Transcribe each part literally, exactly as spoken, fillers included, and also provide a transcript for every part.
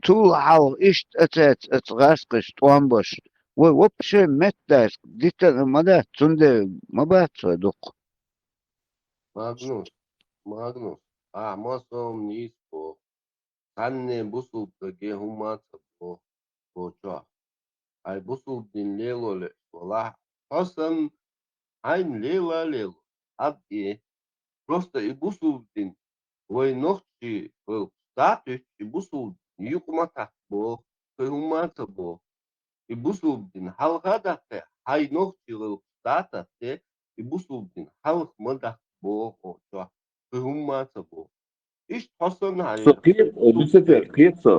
тул хьалха иштта а цаьрца аца гӀаскхаш тӀом баш. Вай вообще меттаьрск дитана ма дац, цундела ма бац вай дукха. Магнус, Магнус, ахьа ма сом нийса боху. Цхьанне бусулба даге хӀумма а ца боху, бохучохь. Хьайн бусулба дин лело леаш валахь, хьо санна, хьайна лела а лело, хьан а. Просто и бусулба дин вай нохчий гӀуллакхаш дӀа а туьттуш, и бусулба дин юкъа ма такха боху, кхин хӀумма а ца боху. И бусулба дин хьалха а даккхе, хьайн нохчий гӀуллакхаш дӀа а таккхе, и бусулба дин хьалха ма даккха боху оцо, кхин хӀумма а ца боху. Иштта хьо санна хьан Со кхета, Люцифер, кхета со.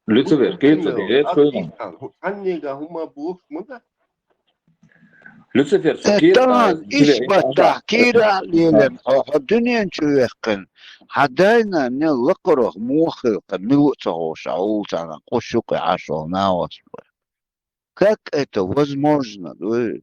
Люцифер, кхета со, дерриг а хӀума. Цхьаннега хӀумма бохуш ма дац. Люцифер, со Э, кхета, тахана а, иш Люцифер, баттахь кийра а лелина, хьо, хьо дуьнен чу вехкина. Хьан дай-нанна лакхарох муха хилла, мила а ца ховш, хьо уллацарна къуш юкъе Ӏаш волу нагӀост вара. Как это возможно, дуй?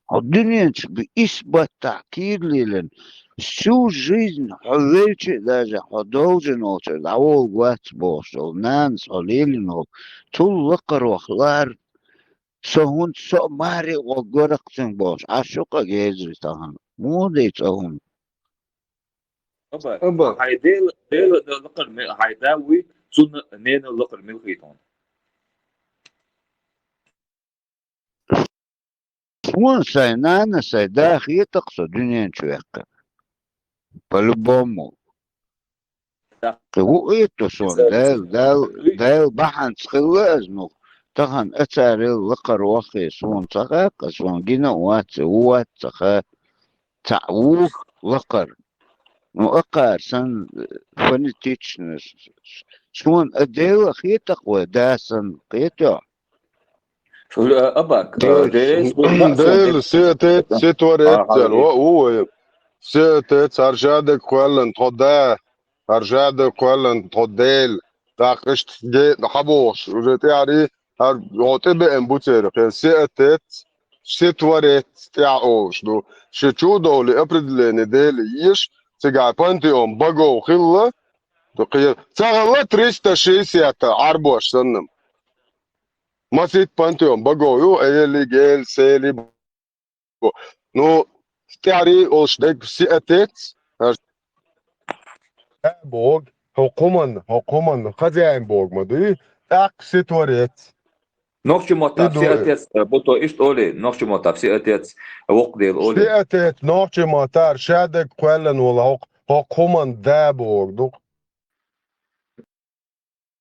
Хьо дуьнен чу би иш баттахь кийра лелина, всю жизнь хьо велча а даже хьо должен волчуьра дӀаволла вац бохуш долу нанас хьо лелина волу, цул лакхарох лара, со хӀунда со а маре а гӀо горакцин бохуш, Ӏаш ю-кх гезри тахана. Муха дайца хӀума? Аба, Аба. Хьайн Дела, Дела лакхара ме-, хьайн да вуй, цунна ненан лакхара мила хета хьуна? Суна сайн нана, сайн да хетакх со дуьнен чу вехкина. По-любому. Да. Кхин ву а иту суна, Дела, Дела, Дела бахьанца хилла аз, ну, тахана а царел лакхара ваххе, суна ца хаьа, суна гина а вац, ву вац ца хаьа. Цхьаъ ву лакхара. Ну, акхара санна, фонетично, суна а Дела хетакх вай, да санна, кхетахь? Абак, Дела, Дела, Дела, сиатет, ситворец, Ага, цара, Дела. О, о, сиатет, хӀара шадерг кхоьллина тхо да, хӀара шадерг кхоьллина тхо Дела, тӀаккха иштта гена хьабохуш, уже тӀаьхьарий, хӀара хьо тӀебеана бу церан, кхин сиатет, ситворец тӀаьхьа олуш ду. Ши чу а довлий определение Дела еш, цигахь пантеон богов хилла, кхин ца хилла триста шестьдесят Ӏарбош санна. Масийтта пантеон богов ю, эли, гели, сели бу. Ну, тӀаьхьарий олуш дерг сиатец, хӀара Бог, хӀокху хӀуманна, хӀокху хӀуманна хозяин Бог ма дуй, тӀаккха ситворец. Нохчийн маттахь И ду- сиатец, э, бу тхо иштта олий, нохчийн маттахь сиатец, воккха Дела олий. Сиатец, нохчийн маттахь шадерг кхоьллина волу хӀокху, хӀокху хӀуманна да Бог ду-кх.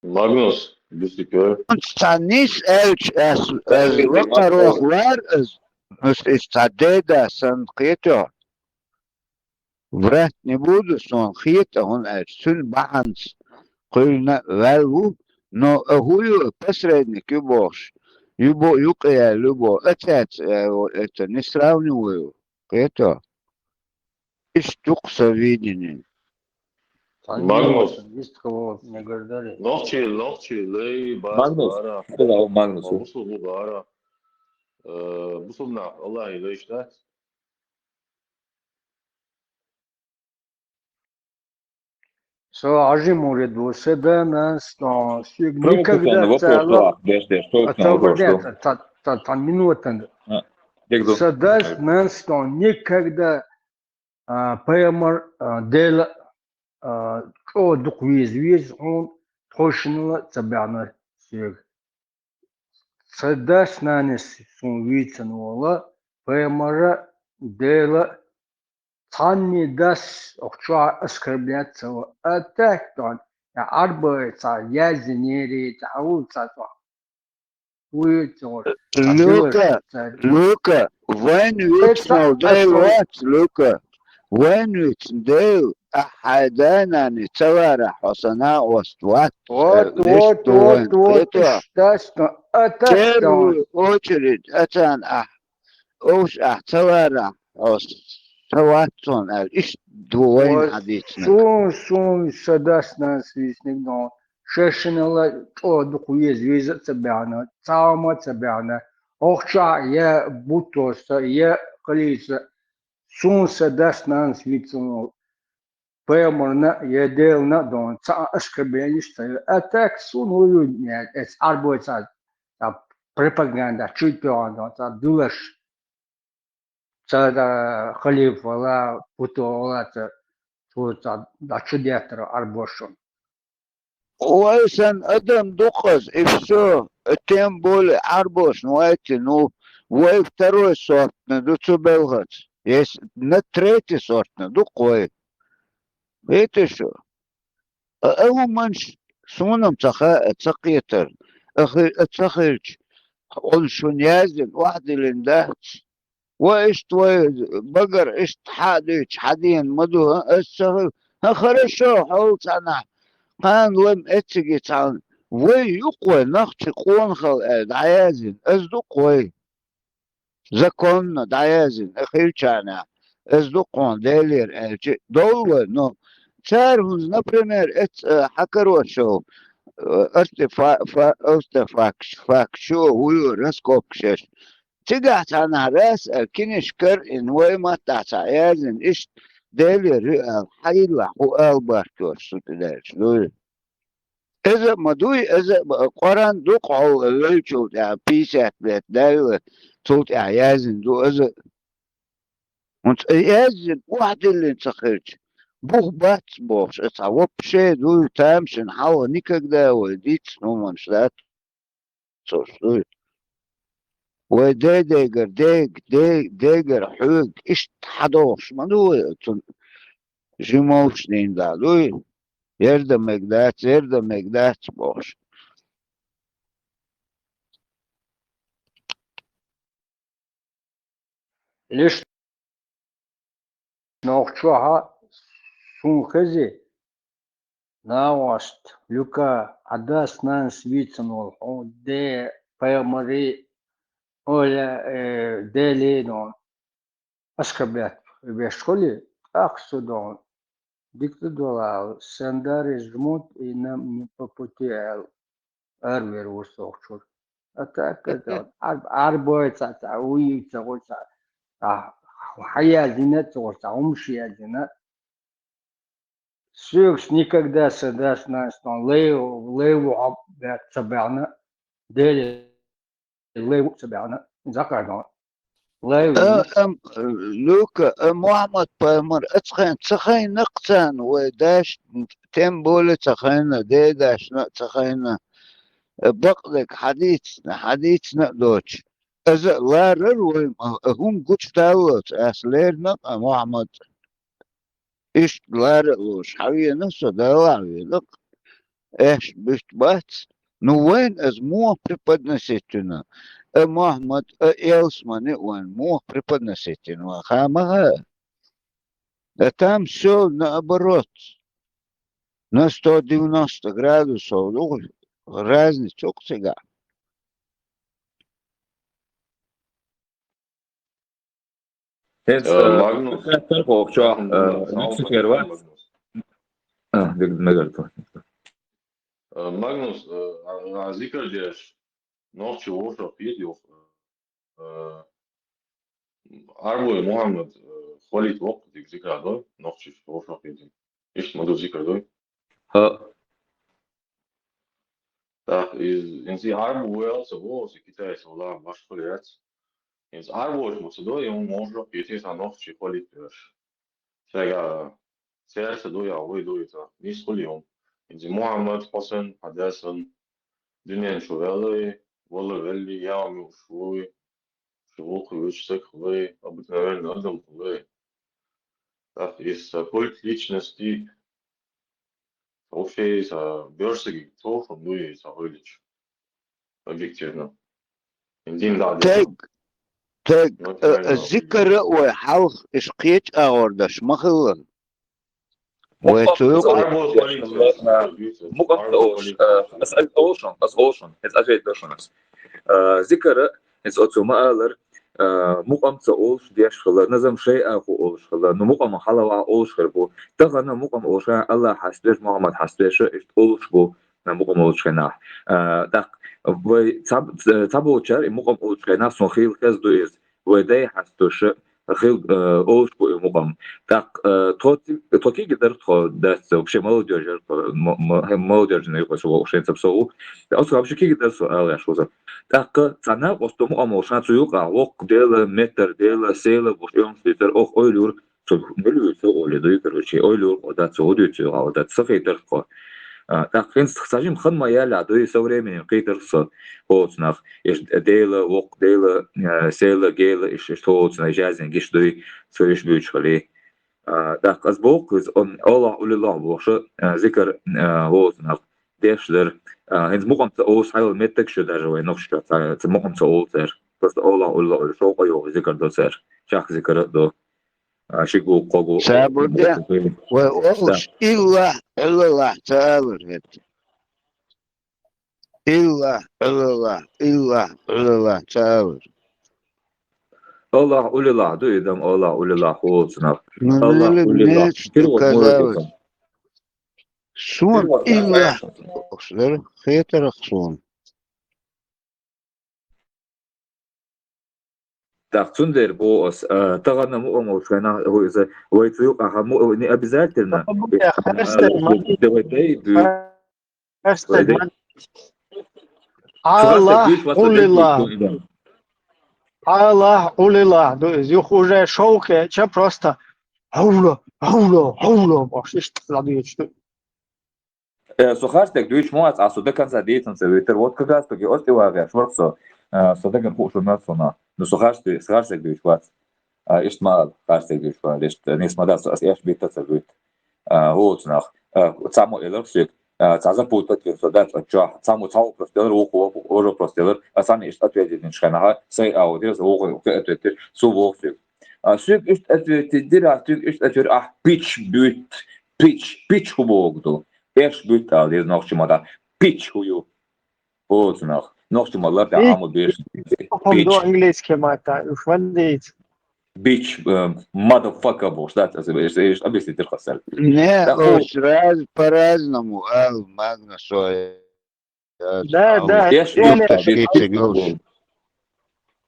Магнус, дистикер. Цхьа нис аьлча, ас, ас лакхарох лар, ас, ас, ас цхьа деда санна кхетахь. Врать не буду, суна хета, хӀунда аьлча цуьнан бахьанца кхуьйна а ваьлла ву, но а хӀу ю, посредник ю бохуш, ю бо-, юкъаяьлла ю бо, а цаьрца, э, это не сравниваю, кхетахь. Иштта ю-кх сан видение. Магнус. Нохчий, нохчий, лай, бас, Магнус. Бара. Хьо Магнус. Бусулба бара. Э, бусулба нах, Аллахье лайш дац. Со Хьажи Мурид ву, сан да-нанас, а, соьга никогда ца аьлла, а, ца гӀо деш, ца, ца, ца минутан. Сан дас-нанас, а, никогда, а, пайхамар, а, Дела, а, чӀогӀа дукха веза, веза хьуна, тхойшинал а ца баьхна соьга. Сан дас-нанас суна вийцина волу, пайхамара, Дела, цхьанний дас оха чохь оскорблять ца во. А тахтон, я Ӏарбой цхьа, я зинерий цхьа, хьуна цхьа цхьа. Вуьйцур. Люка, Люка, вайн вуьйцур Дела вац, Люка. Вайн вуьйцур Дела, ахьа хьайн да-нана ца варахь, хьо сан накъост вац. Вот, вот, вот, вот, иштта, а тахтон. Первую очередь, а царна ахь, уьш ахь ца варахь, хьо сан вац суна аьлла, иштта ду вайна хьадийцинарг. Суна, суна, сан дас-нанас вийцинарг ду. Шайшинал а чӀогӀа дукха веза, веза а ца баьхна, цхьа хӀума а ца баьхна. Оха чохь я Бутоса, я Халиса, суна сан дас-нанас вийцина волу. пайхамарна а, е Делана а дон, цхьа а оскорбленеш ца йо. А так суна хӀун ю, эц Ӏарбойца цхьа пропаганда чуйттоьгӀан дон, цхьа дулаш, цхьа да халифала, путола, цхьа, цхьа, цхьа да чу деттара Ӏарбошун. Вай сан адам ду-кх аз, и всё. Тем более Ӏарбошна вайти, ну, вай второй сортна ду цу белхаца. Если на третий сортна ду-кх вай. Вайти шу. А, а хӀуманаш суна-м ца ха-, ца кхетар. А хи-, а ца хилча, хьуна шуна яздина, охьадиллина дац. Ва иштта вай багара иштта хьа а дуьйцуш, хьадена ма ду, хӀа, аса ца хила. ХӀа, хорошо, хьол цхьаннахьа. Кхана лам эциги цхьана. Вай ю-кх вай, нохчий къонахий аьлла дӀаяздина, аса ду-кх вай. Законно дӀаяздина, а хилчарнехь, аса ду-кх хьуна Делера аьлча, довла вай, но цара хӀунз, например, эц, а, хьакаро шо, а, артефа-, фа-, артефакташ, факташ ю, хӀу ю, раскопкаш еш. Цигахь цхьаннахьа раз а кинишка карийна, вай маттахь цхьа яздина, иштта Делера ю аьлла, хьайиллахь хӀу ала барт йоцуш цу тӀе даьлча, дуй? Иза а ма дуй, иза а ма, Къуръан ду-кх хьол, вевзачул тӀаьхьа пятьдесят лет даьлла, цул тӀаьхьа яздина ду иза. ХӀунца яздина, охьадиллина ца хилча, бух бац бохуш, аса вообще дуй, тамашийна хьалха никогда вай дийцина хӀуманаш дац. Цо шуй. Вай дедегара дег, де-, дегара хьоьга иштта хьадохуш ма ду вай, оцун жималш дийна да дуй. Ярдан мег дац, ярдан мег дац бохуш. Лиш Нохчохьа сун хези, нагӀашт, Люка, хьан дас-нанас вийцина волу хьо, де, пайхамари, оля, э, Дели дон, аскорблять веш хуьлий, тӀаккха со дон, дика ду дола аьлла, сандари жмут и нам не по пути аьлла. Арвер ву со чуьра. А так, это, ар-, арбой ца, ца, уй, ца, гой, ца. А, хьаяздина, ца, гой, ца, хӀумаш яздина. Соьгаш никогда са дас-нанас лай, лай ву хьо бе-, ца баьхна. Дели лай ву ца баьхна. Закъа дон. Лай ву. А, ам, Люка, а, Мухьаммад пайхамар, а ца хайна, ца хайна-кх царна вай даш, тем более ца хайна, дедашна а ца хайна, а, бакъдерг хьадийцина, хьадийцина а доцуш. Аза а ларар вай, а, хӀума гучудаллалц, ас лерина-кх, а, Мухьаммад. Иштта лара а луш, хьан вена со, Далла а вена-кх. Аьшна буьтта бац. Ну, вайна аса муха преподносить вина? А Мухьаммад, а Элсмани вайна муха преподносить вина ван? Ха ма хаьа. А там всё наоборот. На сто девяносто градусов, ну, разница ю-кх цигахь. ХӀинца, э, э, Магнус. Хаттар хӀокху чохь, э, Магнус, Люксифер вац? Магнус. А, диг-, мегар ту. Э, Магнус, э, а, а, зикр деш, нохчий вовшах хӀита юха, э, Арбой Мухьаммад, э, хвалит воккха диг зикра дой, нохчий вовшах хӀита. Иштта ма ду зикр дой. ХӀаъ. Так, из, инзи Ӏарбо ву аьлла ца боху, аса китайца вала башхалла яц. Инзи Ӏарбоша ма ца до, и хӀума вовшах а кхетий, сан нохчий хвалит берш. Шайга церца ду я, вай ду и ца. Нийса хуьлу и хӀума. Инзи Мухьаммад, Хьусен, хьан дас санна, дуьнен чу ваьллий, вала веллий, яа муьлш вуй, шу вукху вуьту саг хуьлий, обыкновенный адам хуьлий. Так, из сан культ личности, вообще, сан боьршаге тохам дуй, сан хуьлича. Объективно. Дин да. Тег, тег, э, э, зикара а вай хьалха иш кхечу агӀор даш ма хилла. Вай цу юкъа. Мукъам ца олуш, э, ас, ас олушун, ас олушун, хӀинца ответ дошун ас. Э, зикара, хӀинца оцу ма алар, э, мукъам ца олуш деш хилла, назам шайъа хӀу олуш хилла, ну мукъама хьалаваха олуш хир бу. Тахана мукъам олуш, Аллах хьастеш, Мухьаммад хьастеш, иштта олуш бу, на мукъам олуш хенахь. Э, тӀаккха вай ца, ца, ца болчара и мукъам олуш хенахь, сон хийла хеза ду иза. Вай дай хьастуша, хил, э, олуш бу и мукъам. ТӀаккха, э, тхо ци-, тхо кегий дар тхо дац, вообще молодёжь яр тхо, мо-, мо-, молодёжный юкъа со вокъушен цап со ву. Оцу вообще кегий дар со, ала еш хуза. ТӀаккха цхьа накъосту мукъам волуш, ша цу юкъа воккха дела, меттар дела, села, буш, эвнаш дитар, ох, ойла юр, цо мила вуьйцу оле дуй, короче, ойла юр, о, да, цо гӀу дуьйцу, о, да, са хетар тхо. А, тӀаккха хӀинца ца жима хан ма яьлла дуй, со временем кхетар со, оцу нах, иш дела, воккха дела, э, села, гела, иш, иш оцу нах, жазин гиш дуй, со иш буьйцу хали. А, тӀаккха аз боху иза, он, Аллах уллилах бохуша, а, зикар, а, оцу нах, деш дар. А, хӀинца мукъам ца олуш хьайла меттаг шу даже вай нохча ца, ца мукъам ца олу цара. Просто Аллах уллилах олу шовкъа йогӀу зикар до цара. Чах зикар а до. А, ши гу, кхо гу. Сабур де? Вай олуш, илла, илла, ца алар хӀетта. Илла, илла, илла, илла, ца алар. Аллах уллилах ду и дам, Аллах уллилах хулу цунах. Ну, Аллах ну, уллилах. Мечта Кир вот казалось. Мурдиха. Сун Кир вот илла. Казалось. Хетарах сун. Так, цундер бу ас, а, тагана мукъамал шайна, иза, вай цу юкъа ха му-, не обязательно. Э, харстер, давай, дай, бу. Харстер, вай, дай. Аллах уллилах. Аллах уллилах. Ду, юх уже шовке, ча просто. Хавла, хавла, хавла, баш, ишта ладуечту. Э, со харцдерг дуьйцуш ма вац, а со до конца дийцина ца вуьйтур. Вот как раз таки оцу тӀе вагӀеш вара со, э, со дагар хууш вара сона. Ну, со харц дуьй-, со харцдерг дуьйцуш вац. А, иштта ма ала, харцдерг дуьйцуш вац, иштта, нисма дац, аса эш битта ца вуьйту. А, хӀуца нах. А, цхьаммо элар соьга. А, цхьа запутать вина со дац, а чохь. Цхьаммо цхьа вопрос делар, вукхо воп-, вожа вопрос делар. А цхьанна иштта ответ динчу хенахь, сай аудира, со вукхо ответ дира, цо воху соьга. А соьга иштта ответ дира, а соьга иштта ответ, ахь пич буьту, пич, пич хӀу боху ду. Эш буьту ала деза нохча ма дац. Пич хӀу ю? Оцу нах. Нохча ма лар тӀе Пич. Амма беш. Пич. Английский мата, уж ван дийца. Бич, э, motherfucker бохуш дац, аса беш, эш объяснить дир хасар. Не, так, о, сразу по-разному, ал, магна, соя. Да, да, эш диалект.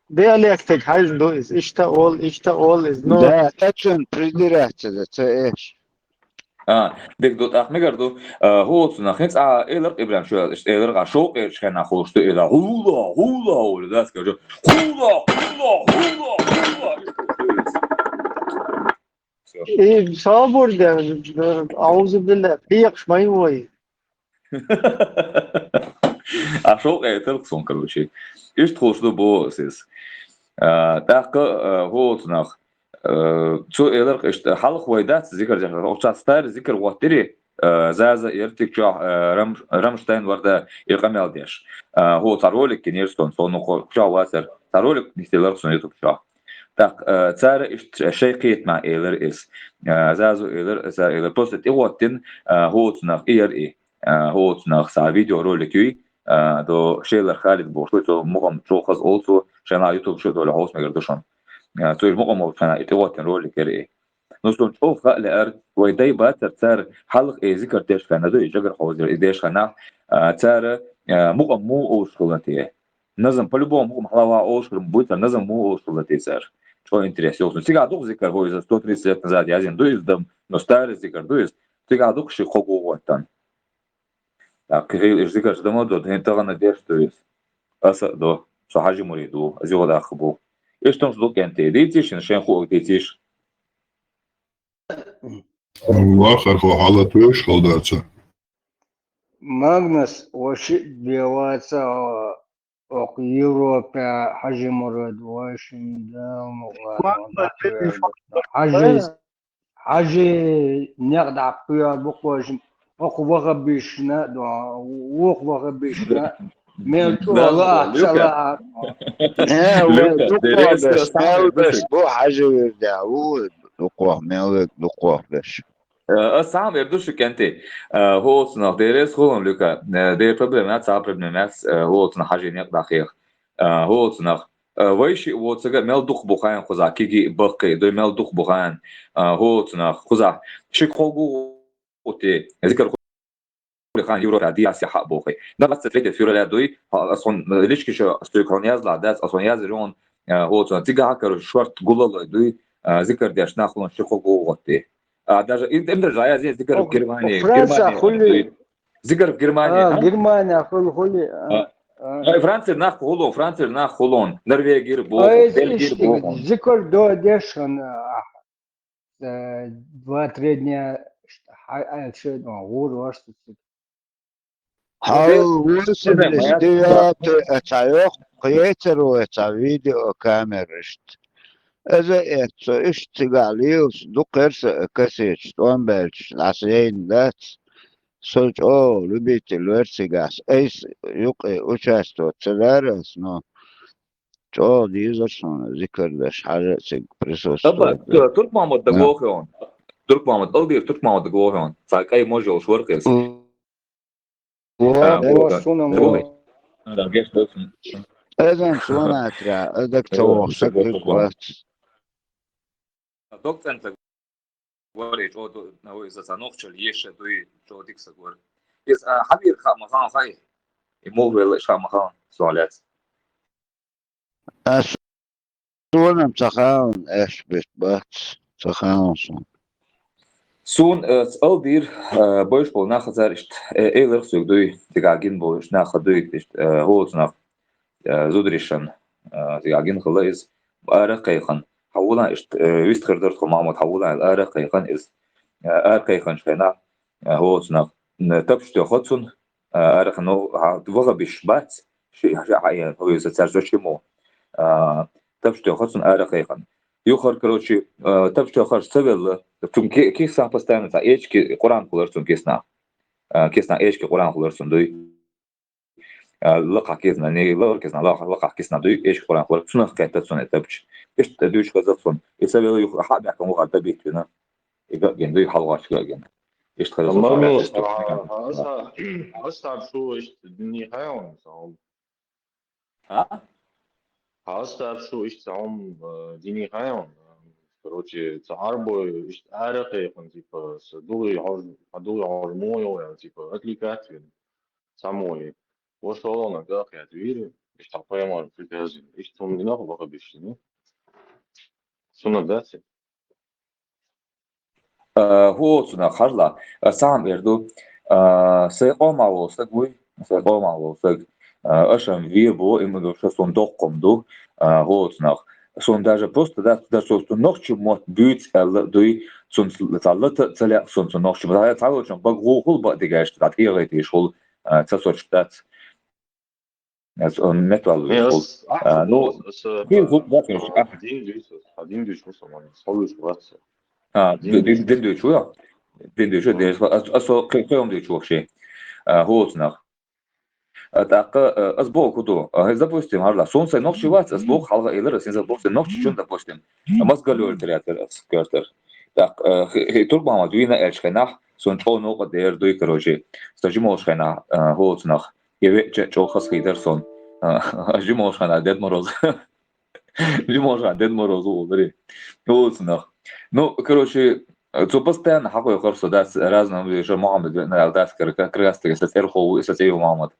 Диалектик хьажа ду иза. Иштта ол, иштта ол иза. Ну. Да, тачун придираться, да, ца эш. А, дика ду, тӀаккха мегар ду, а, хӀуцунах, хӀинца а, элар Ибрахим шу, элар а шовкъ эрчу хенахь хуш ду, элар, хӀула, хӀула, хӀула, да, скажу, хӀула, хӀула, хӀула, хӀула. Всё. И собур де, аузу билла, пекъаш ма ю вай. А шовкъ этар сон, короче. Иштта хуш ду бо сес. А, тӀаккха, а, хӀуцунах, а, цу элар иштта хьалха вай дац зикар деш, оцу старый зикар гӀоттири, а, Заза, Эртик чохь, а, Рам-, Рамштайн варда и къамел деш. А, хӀу цхьа ролик кинера сон, сон ну кхо-, чохь вацара. Цхьа ролик нисделар сон YouTube чохь. ТӀаккха, а, цара иштта шайн кхетамехь элира иза. А, Зазу элира, Заза элира. Просто тӀегӀоттина, а, хӀуцунах и яра и. А, хӀуцунах цхьа видеоролик юй, а, до Шелар Халид бохуш ву, цо мукъам чу хаза олу цо, шайна YouTube чу долу хьовса мегар ду шуна. А, цо иза мукъам волчу хенахь и тӀегӀоттина ролик яра и. Ну, суна чӀогӀа хаа лаьара, вай дай бацара цара хьалха и зикар деш хенахь ду, и жагар хьовзийра и деш хенахь, а, цара, а, мукъам муха олуш хилла те? Назам, по-любому, мукъам хьалха олуш хилла буй цара, назам муха олуш хилла те цара? ЧӀогӀа интерес йолу. Цигахь ду-кх зикар, вай иза сто тридцать лет назад язйина ду иза дам, но старый зикар ду иза. Цигахь ду-кх ши кхо гу гӀоттан. ТӀаккха хӀинца иза зикарш дан ма до, хӀинца тахана деш ду иза. Аса а до, со Хьажи мурид ву, иза юха даккха бу. Иштта хӀумаш ду кӀентий, дийций шуна, шайн хуург дийций шу. Аллах, хӀара хьала тоьшалла дац. Магнас, ваши беваца, окху Европе Хьажи мурид, ваши, да, Магнас, Хьажи, Хьажи некъ дӀакхоьхьур бу-кх вайшимма, хӀокху ваххабишна, вукху ваххабишна, мел чӀогӀа лаахь, ца лаахь. Э, вай дукха беш, мел беш бу Хьажи вирдехь, ву, дукха, мел вега дукха беш. Э, ас цхьаъ эр ду шу кӀентий. Э, хӀуцунах, деррис хӀулам, Люка. Э, дера проблема яц, цхьа проблема яц, э, хӀуцунах Хьажи некъ дӀахеха. Э, хӀуцунах. Э, вай шиъ воцург мел дукха бу хьайна кхузахь, кегий, баккхий, дуй мел дукха бу хьайна, а, хӀуцунах, кхузахь. Ши кхо гу гӀоттий, зикар хуьлу хьайна Европа дӀа ясехьа бохий. Двадцать третье февраля дуй, ас хьуна лички чу стуьйга хьуна язлахь дац, ас хьуна язйира хьуна, а, хӀуцунах. Цигахь, короче, шорта гуллалой дуй, А, зикар деш нах хулон ши хо гугъотти. А, даже им, им даже я здесь зикар в Германии, в Франция Германии хули. Зикар в Германии. А, А? Германия хули хули. А. А, Франция нах хулон, Франция нах хулон, Норвегия бо, А, Бельгия бо. Зикар до дешан, а, э, два-три дня, ш-, ха-, а, ши, ну, гур, ваш тут. Хьал восемьдесят девятый а ца йох, кхетер вай ца видеокамерашт. Эза эцо ишт цигал йилс, дукхерса кассеташ, томбелчаш, ласейн дац. Со чӀо любитель вер цигас. Эйс юкъе участвовать ца дарас, но чӀо дизар сона зикар даш хьажа циг присутствовать. Турк Мамад даглохион. Турк Мамад, Алдир Турк Мамад даглохион. Ца кай можел шваркес. Во, О, сунам. Да, геш досун. Эзан сона тра, эдак ца вохса кук вац. Док центр говорит, что на вы за санохчел еше дуй, что дик сагор. Из, а, хабир ха махан хай. И мол вел ша махан суалец. Ас сунам ца хаун эш бит бац, ца хаун сун. Сун, э, с Алдир, э, больш бол нахазар ишт, э, эйлер суг дуй, тига гин бол ишт наха дуй ишт, э, хоцнах, э, зудришан, э, тига гин хала из, ара кайхан. Хавулан ишт, э, вист хердер хо Мамад хавулан ара кайхан из, э, ара кайхан шайна, э, хоцнах. Тапш тё хоцун, э, ара хано, вага биш бац, ши, ха, ха, я, хо из цар зачему. Э, тапш тё хоцун ара кайхан. Юхар, короче, э, тапш тё хоч цавелла, тун ки, ки сам постоянно, ца, эчки, Куран кулар тун кисна. Э, кисна эчки Куран кулар тун дуй. Э, лака кисна, не лака кисна, лака, лака кисна дуй, эчки Куран кулар, цунах кайта цун этапч. Ишт дуйч казах цун. И цавелла юх, ха бякан уга да битвина. И га ген дуй, халгач га ген. Ишт казах цун. Мамус, а, а, а, а, шу ишт дини хайон, саул. А? Хастар шу ишт саум, э, дини хайон. Короче, ца арбой ишт ара кайхан, типа, с дугъи хож, а дугъи хож мой, я, типа, отвлекать вен. Самой. Во шолона га хят вири, ишт апаймар приказин. Ишт тун динах баха бишни. Сунна даци. Э, хоцнах харла, э, сам эрду, э, сай къома волсаг вуй, сай къома волсаг, э, ашам ве бо, именно что сон докком ду, э, хоцнах. Сон даже просто да, да, что, что нохчи мот бюц, э, дуй, сон ц-, цалата, цаля, сон, сон нохчи мот, цалочам, баг гухул ба дигаш, да, тирайтиш хул, э, ца соч дац. Э, сон метал вуй хул. А, ну, бил хул, да, конечно, а. Дин дюйс, а дин дюйс, мусульман, солуш ватса. А, дин дюйс, дин дюйс, уя? Дин дюйс, дин дюйс, а, а со, кы-, кыйом дюйс вообще. А, хоцнах. А, так, э, а сбоку ду. А, допустим, харла. Сон сай нохчи вац, а сбоку халга эйлер, син, допустим, нохчи чун, допустим. Мозгалёл терятер, а, скёртер. Так, э, хи-, хи-, Турк Мамад вина эльчкайнах, сон чо нока дер дуй, короче. Сон жимолшкайнах, э, хоцнах. И вече чо хас хидер сон. А, жимолшкайнах Дед Мороз. Жимолшкайнах Дед Мороз у, бери. Хоцнах. Ну, короче, цу постоянно хакой хорсо дас разным, ещё Мухаммед, наверное, дас кыр-, кыр-, кыргастыгы, сес эр хову, сес эр Мухаммед.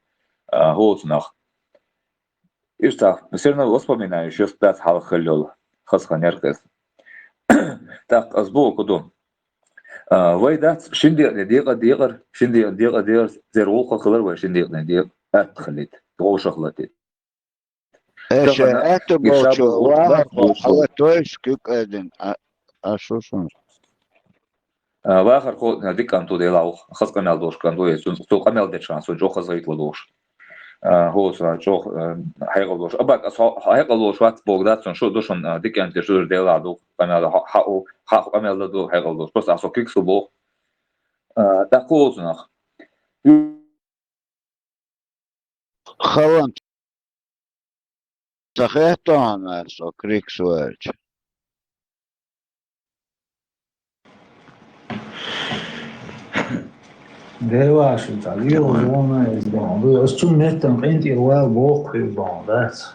А, хоцнах. Ишта, всё равно воспоминаю, ещё дас халк хылёл. Хас ханер кыс. Так, а сбоку ду. А, вай дац, шинди не дига дига, шинди дига дига, зер волха хылар вай шинди не дига, ат хылит, волша хылатит. Эше Тохана это гиша болчу, бу-, вахар бу-, хала тойш кюк эдин, а, а шу сон. А, вахар хо, на, дик анту де лаух, хас камел дош канду, е, сун, су камел дечан, су чо хас гайт ладош. А, хо, су, чо, э, хайгал дош. Абак, а, со, хайгал дош, ват бог дат, сун, шу дошун, а, дик анте, шу де ладу, камел, ха, ха, у, ха, камел ладу, хайгал дош. Просто, а, со кик су бог. А, так хо, сунах. Халан. Сахетон, а, со крик суэлч. Деваши, та, лио зона из бон. Ду, аз чун меттан къинтӀир вал бохъи бон, дац.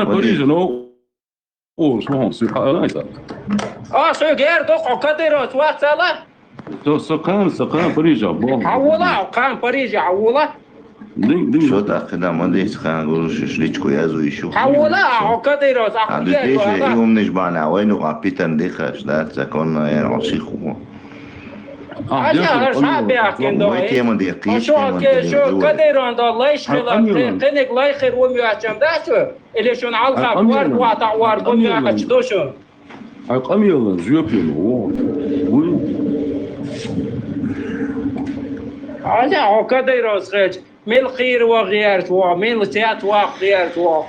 Кхана Парижа, ну, о, слухам, сир хьаалайса. А, со гер докъо Кадыровс вацала? Со, со кхана, со кхана Парижа, бо. Хьавола, кхана Парижа, хьавола. Дин, дин. Шо тӀаккха да, ма дийс, кхана гуруш личку язу ишу. Хьавола, а Кадыровс, а А, хьавола. Дудеш, и умниш бана, вайну а питан дихаш, да, законно я рашиху. А, Аля, дяхар ар шабя къамиёла. Кен до. Май тема де, А, къис шо тема ке, де, шо жуа. Кадыровн до лайш А, хила, къамиёла. Къе-, къенек лайхер вом ячам, да, шо? Или шун алха, А, къамиёла. Вар, вата, вар, вом А, къамиёла. Ячам, до шо? А, къамиёла, жуа пьем, о. Уй. Аля, о, Кадыровс хеч. Мел хир ва гъиярс ва, мел сят ва гъиярс ва.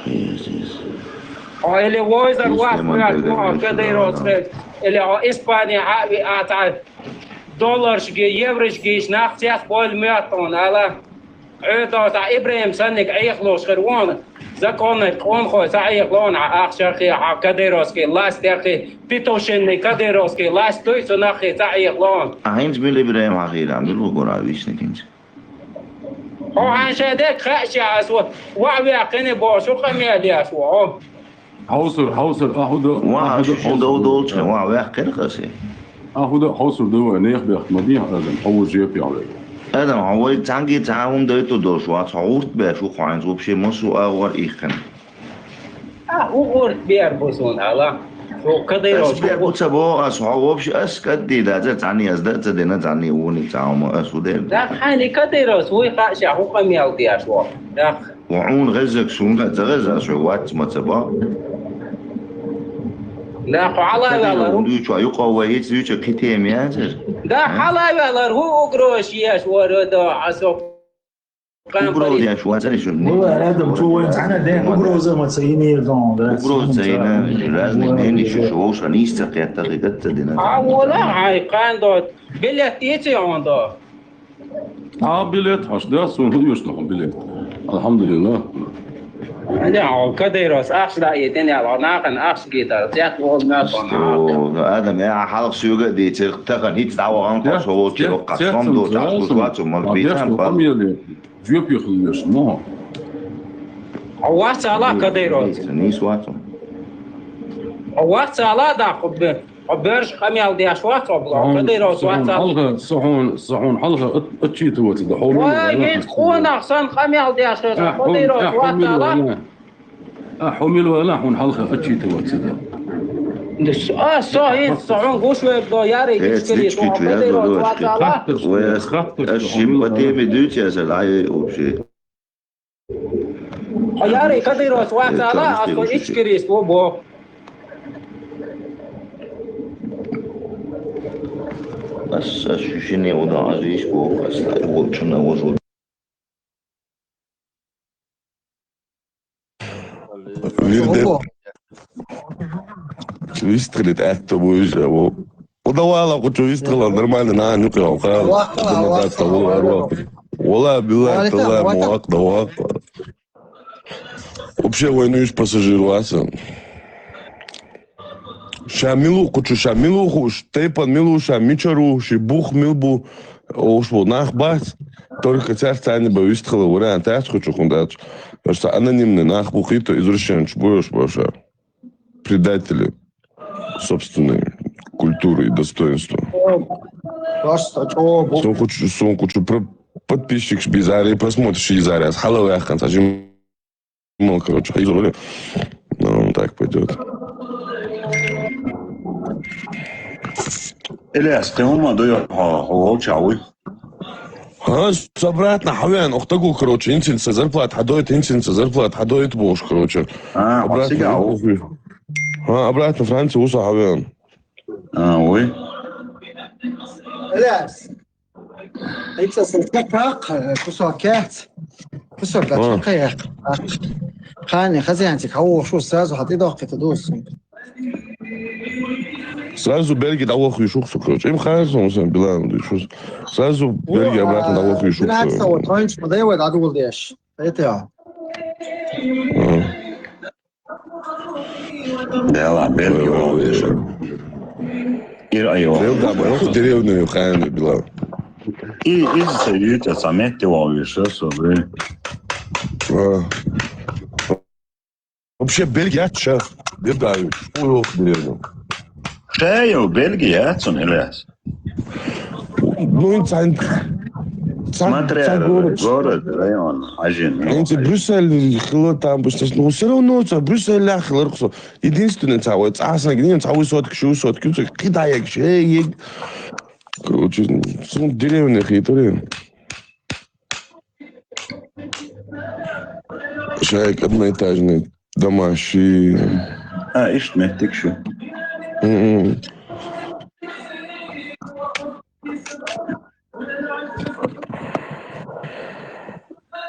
Yes, yes. О, или войзар Yes, ва yes, гъиярс ва, yes, Кадыровс yes, хеч. Или о Испания ави ата долларш ги, еврош ги, иш нах сят бол мятон, ала. Ой, то та Ибрагим санник айхлош хер вон. Законный къонхой са айхлон, а ахшахи, а кадыровский власть яхи, петушинный кадыровский власть, той сунахи са айхлон. А хинч мил Ибрагим хахира, мил угора вишни кинч. О, анша дек хача асу, ва вя кене бо, шу камия диас ва. Хьовсур, хьовсур, ахӀуда, Ва ахӀуда, хьо хьовсур. Дов долча, ва вяхкхир кхаси. АхӀуда, хьовсур дова, нех бехк ма дий, адам, хьо вуж жепехь вай. Адам, хьо вай цхьанги цхьа хӀума дайту долуш вац, хьо гӀурт беш ву, хьо хьайнца вообще массо а агӀор ихкан. А, хӀу гӀурт бер бу суна, ала? Хьо кадайрал Ас бер бу ца бо, ас хьо вообще ас кадди да, ца цхьанни ас да, ца дена цхьанни уни цхьа хӀума ас хӀу дер. Да, хьайни кадайрал, вуй кхаъ ша, хӀу къамел деш ву. Да. Ва хьуна гӀеззаг суна ца гӀеза, со вац ма ца ба. Да, хьо хьалавалар. Дуьйчу, юкъа вай, хӀиц дуьйчу кхи тема язар. Да, хьалавалар, хӀу угрош еш вара, да, а со къан Угроз пари. Еш вацари шу. Вала, рядом, чу вайн цхьана ден угроза ма ца йини ердон, да. Угроз ца йина, разный мнение шу, шу, вовша нийса ца кхетта, хи гатта дина. А, вала, ай, къан дот. Билет ици он до. А билет, аш да, сун юшнаху билет. Алхамдулилла. Аня, о, кадайрос, ахш да, етен, я, нахана, ахш гита, зят, о, на, О, адам, я, халх сюга, ди, цир, тахан, хиц, дава, ан, Я, косо, я, цир, я, касон, я, до, я, час, я, кус, вацу, мал, а, битан, я, пал. Фамилия, жопи хлюш, но. А вацала, кадайрос. Нис, вацу. А вацала, да, хуб. Оберш къамел деш вац обла. Кадыров вац. Хьалха, сахун, сахун хьалха ат-, отчитываться да. Хьо мил Ой, вала, вид хьо къонах сан къамел деш вац. А, хьо, Кадыров а, хьо вац мил ала. Вала. А, хьо мил вала, хьун хьалха отчитываться да. Дус, а, со, ин, сахун гуш вер до, яри Э, кичкери, цвички то, чуя Кадыров до, вац ала. Хаттар, Ой, хаттар, ас хьо мил вала. По теме дуть, я сал, ай, вообще. Хьо яри Кадыров вацала, а со ичкерис во бо. Ас, ас шишине уда азиш бо, ас тай волчуна вожу. Вирде. Ого. вистхилит аьтто буйжа, во. Удавала кучу вистхила, нормально, на, ну, кал, кал. Вахтала, вахтала, вахтала. Вала, билла, вахтала, тала, вахтала. Муак, да, вахтала. Вообще, войнуешь пассажир васа. Ша милу кучу, ша милу хуш, тайпан милу, ша мичару, ши бух мил бу, ош бу нах бас. Только царь цани ба вистхила вариант, ас кучу хундач. Просто анонимный нах бу хито извращенец буйш баша. Предатели собственной культуры и достоинства. Просто чё, бу- Сон кучу, сон кучу про подписчик бизаре, просмотр шизаре, ас халал яхан, сажим. Ну, короче, хай зоре. Ну, так пойдёт. Ильяс, ты ума дуёт, хо, хо, хо, чавы. Ха, с-, обратно, хавян, ох, таго, короче, инсин со зарплат хадоит, инсин со зарплат хадоит, бош, короче. А, обратно, ох, ох. Ха, обратно Франция, уса хавян. А, ой. Ильяс. Иццас как, э, кусок кец. Кусок, а, как. Хани, хозяинчик, хау, шу сразу хати дох, это дус. Сразу Бельги дало хуй шух, короче. Им хай сон, сон, Билан, шу. Сразу Бельги обратно дало хуй шух. Двенадцатого, тронч, модева, да, дул деш. Это я. А. Дела, Бельги, ой, ой, ой. Ира, ай, ой. Дела, да, мы в деревню, хай, Билан. И, и, се, и, те, самете, ой, ещё, собри. А. Вообще, Бельгия, чё? Бельгия, ой, ох, блин. Чё, Бельгия, цун, Ильяс? Ну, инсан, инсан, смотря город, район, один. Инсан Брюссель, хило там, ну, всё равно, ца, Брюссель, ля, хило, рухсо. Единственное, ца, вот, ца, ца, ца, высотки, ещё высотки, ца, кидая, ещё, эй, ей. Короче, сон деревня, хитрые. Шайк одноэтажный, дома ши. А, ишт меттик шу. М-м.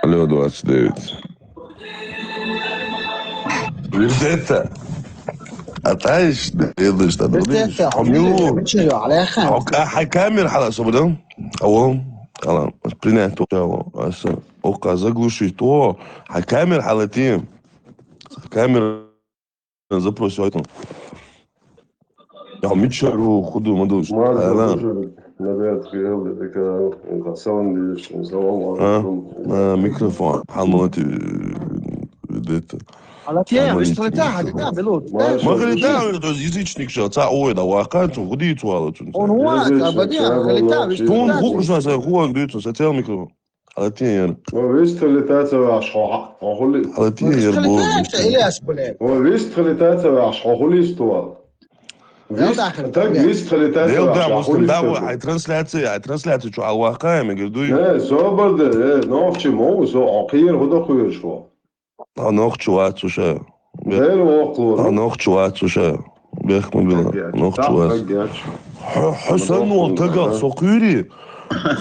Алло, двадцать девять. Вендетта. А та иш, да, да, да, да. Вендетта, а, мило. Мичи, Алехан. А, а, хай камер хала собрал. А он, хала, принять то, а, ас, ока заглушить то. Хай камер хала ти. Камер запросил, это. Я мичару худу мадуш. Марк, ала. Слушай, ребят, приехали, такая, это, саунд, видишь, салам алейкум. А, микрофон. Хамати, это. Ала ти, а, виш третя, микрофон. Ха, ти, а, белот. Марк, слушай. Ма говорит, да, то есть язычник сейчас, а, ой, да, вака, то худи, то, ала, то. Он, ва, язычник, а, бади, а, говорит, а, виш третя. Тон, ху, ша, ша, ху, он, говорит, он, сател микрофон. Ала ти, яр. Ну, виш третя, ца, ва, шо, ха, хули. Ала ти, яр, бо. Виш третя, Ильяс, блядь. Ну, виш третя, ца, ва, шо, хули, сто. Вис-, так, вис-, хали, так, Дел, да, да, муслим, да, вот, ай трансляция, ай трансляция, чё, аллахаем, я говорю, дуй. Э, собар да, э, нохчи, мол, со, акир, худа хуйш, во. А нохчи, ва, слушай. Дел, во, кло. А нохчи, ва, слушай. Бех, мы было. Нохчи, ва. Хо-, Хосан, ол, тагал, со, кури.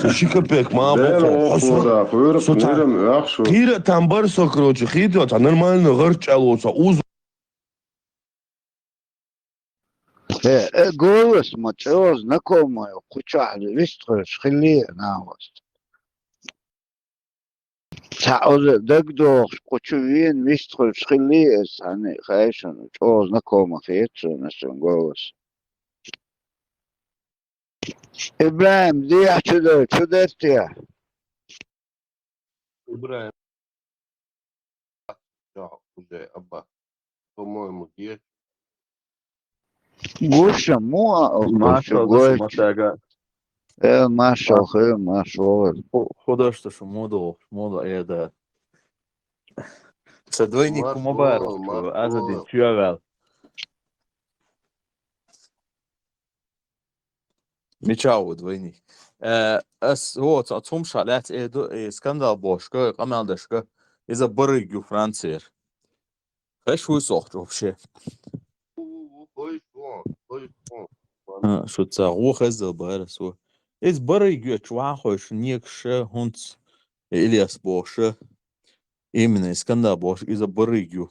Со, ши копейк, ма, Дел, во, во, кло, да, кури, со, та-, кури, ах, шо. Кира, там бар, со, короче, хит, вот, а нормально, гарч, ало, со, уз- Э, э, голос ма чӀо знакомый, кучахьли вистхуьлуш хилли нагӀваст. Ца оз дагдохуш, кучу вен вистхуьлуш хилли, эс гьанна хайшана чӀо знакомый хеташ, насан голос. Ибрагьим, дехьа чу дай, чу деттия? Ибрагьим. Уже, абба. По-моему, где? Гоша, му, а, Маша, Гоша, Гоша. Матага. Э, Маша, а, хэ, Маша, о. Хо-, художество, что мода, мода, э, да. Со двойник Марш, мубарак, Марш, азади, Марш. Чуявал. Мича ву двойник. Э, ас, вот, ца цум ша лаьц, э, ду, э, скандал бошка, къамел дашка, иза барыгу Францияр. Хеш вуй сохч вообще. А, шу ца гу хездал бара су. Из барыгу чу ван хойш, нек ша, хунц, Ильяс боша. Именно, из скандал бошка, иза барыгу.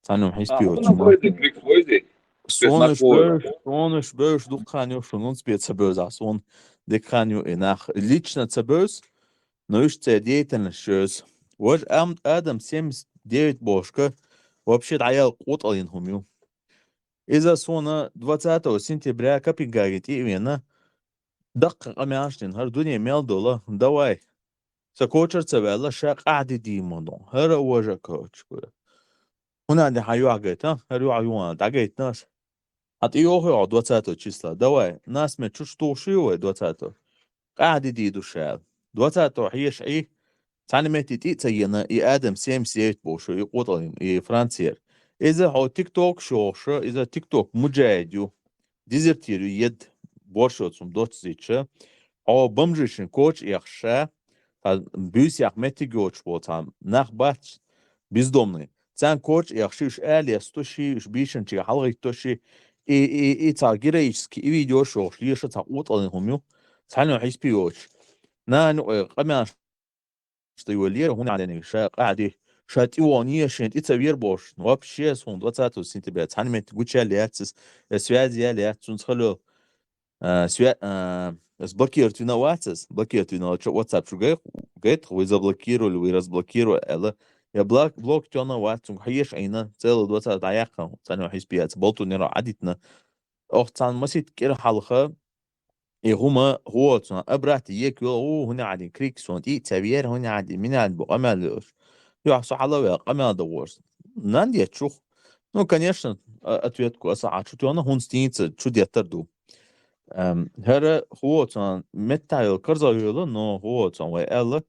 Цанум хиспи, а, вот, ну, чума. Войди, Крик, войди. Сонаш бевзаш, сонаш бевзаш дукха хан ю шун, унц бе ца бевза, сон дика хан ю и нах. Лично ца бевза, но уж цӀе дейтанаш шоьз. Вож ам Адам семьдесят девять бошка вообще дӀаял къутӀалин хӀум ю. Иза сона двадцатого сентября Копенгаге тӀе а вена, даккха къамаьлаш дина, хӀара дуне мел дола, давай. Са кочар ца ваьлла, ша къахьди дийма дон. ХӀара вожа кочкура. ХӀуна де хьан юхь гайта, хӀара юхь юан дӀагайтнас. Хьан тӀе йоху йоху двадцатого числа? Давай, нас мет чуч тухуш ю вай двадцатого. Къахьди дийду шаьл. Двадцатого хьеша Ӏи, цхьана метте тӀе а ца ена, и Адам семьдесят девять бохуш, и къутӀалин, и Францияра. Иза хьо тикток шохуша, иза тикток муджаид ю, дезертир ю, ед боршо цум доццича. Хьо бомжишин коча эхша, цхьа буьйсех меттиг йоцуш бо цхьа нах бац, бездомный. Царна коча эхши, уьш алеста ши, уьш бийшанчига хьалгӀитто ши, и, и, и цхьа героический, и видео шохуш, леша цхьа къутӀалин хӀум ю, цхьаьна хьиспи йоцуш. Нана юкъе къамел шта йолера, хӀуна Ӏадениг ша къахьди, ша тӀе вон ешен, тӀе ца вер бохуш. Вообще, сон двадцатого сентября цхьаьна метте гуча лецас, я связи я лец, цунца хало. А, свя-, а, ас блокировать вина вацас, блокировать вина вача WhatsApp шу гай, гайтах, вы заблокировали, вы разблокировали, аьлла. Я блок, блок тёна вац, цунга хьеша Ӏийна, целый двадцать дӀаяьккха, цхьаьна хьиспи яц, болту нера Ӏадитна. Ох, цхьана масит кӀира хьалха, и хӀума хӀоцун, обратно ек йо, у, хӀуна Ӏади, крик сон, тӀе ца вер, хӀуна Ӏади, мина Ӏади бу къамел йош. Юхь со хьалаве, къамел да ворс. Нан дечух. Ну, конечно, а, ответку аса Ӏа чу тёна, хӀунца дийца чу деттар ду. Эм, хӀара хӀоцун метта йол карза йола, но хӀоцун вай аьлла,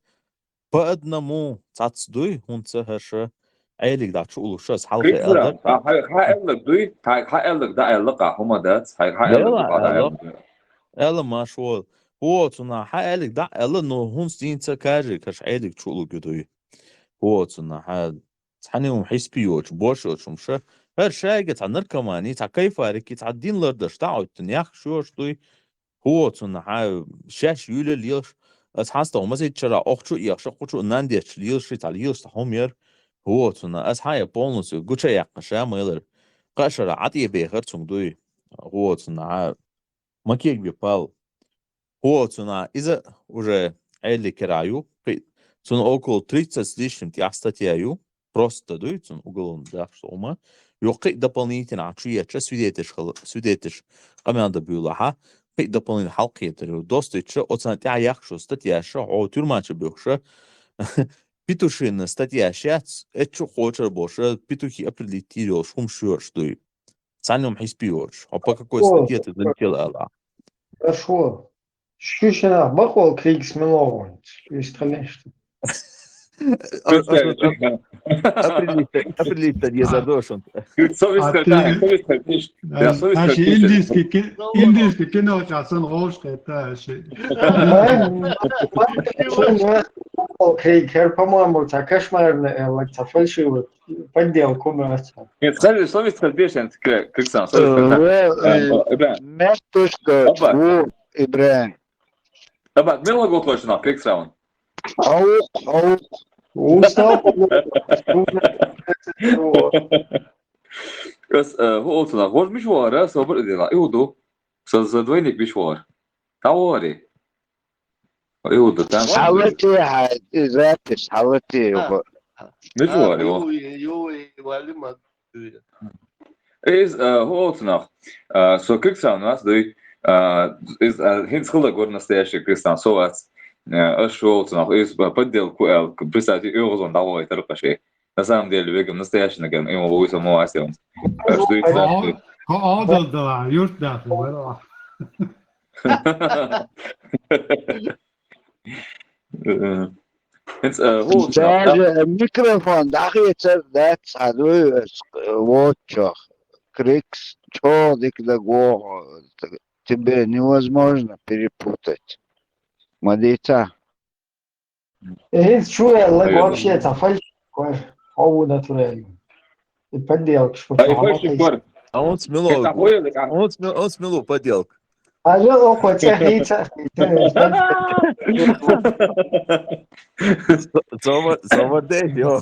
по одному цац дуй, хӀунца хӀаша Ӏелиг дӀа чу улуш ас хьалха Крик аьлла. Хьа, хьа, хьа аьллаг дуй, хьа, хьа аьллаг дӀа аьлла къа, хӀума дац, хьа, хьа аьллаг Дела ду къа дӀа аьлла. Аьлла. Аьлла ма шо. ХӀоцуна хьа аьллиг дӀа аьлла, но хӀунца дийца кажи каш Ӏелиг чу улуг дуй. ХӀоцуна хьа цхьаьна хӀума хьиспи йоцу, бош йоцу хӀума ша. ХӀара шайга цхьа наркомани, цхьа кайфарики, цхьа дин лардаш дӀа оттун, яхка шош дуй. ХӀоцуна хьа шаьш юьле лелаш, ас хьастагӀа масит чара охчу ехша, кхучу нандеш лелаш, цхьа лелаш цхьа хӀума яр. ХӀоцуна ас хьа я полностью гуча яккха ша майлар. Кхашара ӀатӀе бехар цунг дуй. ХӀоцуна хьа макег бе пал. ХӀоцуна иза уже Ӏели кера ю. Кхи-, цуна около тридцать с лишним тӀехь статья ю. Просто дуй цуна уголовный дахш ума. Ю кхи дополнительно а чу еча свидетель хала, свидетель къамел да буьлахьа. Кхи дополнительно хьалкхетар ю. Достича оцана тӀехь яхшу статья ша, хьо тюрьма чу бехша. Петушина статья шац, эчу хочар боша, петухи определить йолш хум шуьш дуй. Цхьаьна хӀума хьиспи йоцуш. Хьо по какой статье ты залетел, ала? Хорошо. Шу шинах бакъвол Кригс мила вон? Шу иштта хилла иштта. Определить, определить, я задошен. Совесть А какая, ты совесть какая, я совесть Наши какая. Индийский ки-, индийский кино сейчас он ложь это, ши. Криг, хер, по-моему, цхьа кошмарный, э, like, цхьа фальшивый подделка у нас. Нет, скажи, совесть как бешен, Криксан, совесть как. Э, э, Ибрахим. Мертвый что, Опа. Чего, Ибрахим? Опа, милла гот лошна, Криксан. Аук, аук. Устал. Ас, э, ху олцуна, гож миш вара, собр дела, иуду. Со, со двойник биш вар. Тавори. Иуда, там. Хьалати хьай, и запись, хьалати А, юха. Миш а, вар, ю, ю. Ю, ю, вали ма дуйра. Из, э, ху олцунах. Э, со Криксан нас дуй. Э, из, э, хинц хила гор настоящий Криксан, со вац. Э, аш ху олцунах. Из, э, подделку эл, представьте, и озон давай таркаши. На самом деле, вегам настоящий нагам, ему луиса муасиум. Э, что и Ко-, ко-, одал дала, юрт дахи, вала. Э, it's, э, вот, Даже микрофон дахи цар дац, а дуй, э, вот чё. Крикс, чё, дик да го, тебе невозможно перепутать. Мадица. Э, чё, я лайк Наверное. Вообще, это фальш, кор, хову натурально. И подделка, что А и там, фальш, а, кор. А он смело. Это хуй, да, как? Он смел-, он смело подделка. А я, о, хоть я хейца, хейца. Зома, зома, да, ё.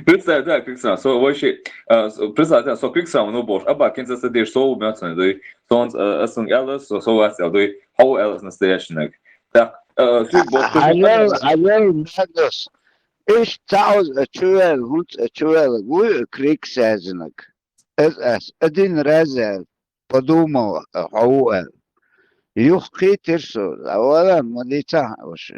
Представь, да, Криксрам, со вообще, а, с- представь, да, со Криксрам, ну, боже, а бакинца сидишь, со убьется, да, солнце, а, а сон Эллас, со, со вас, да, хау Эллас настоящий. Так, э, суть боже, Хьалал, хьалал, Магнус. Иш цаӀуз а чувел, хӀунц а чувел, вуй Крикс язынаг. Эз ас, один раз я подумал, а, хьау эл. Юх кхитир со, а вала ма дийца, уж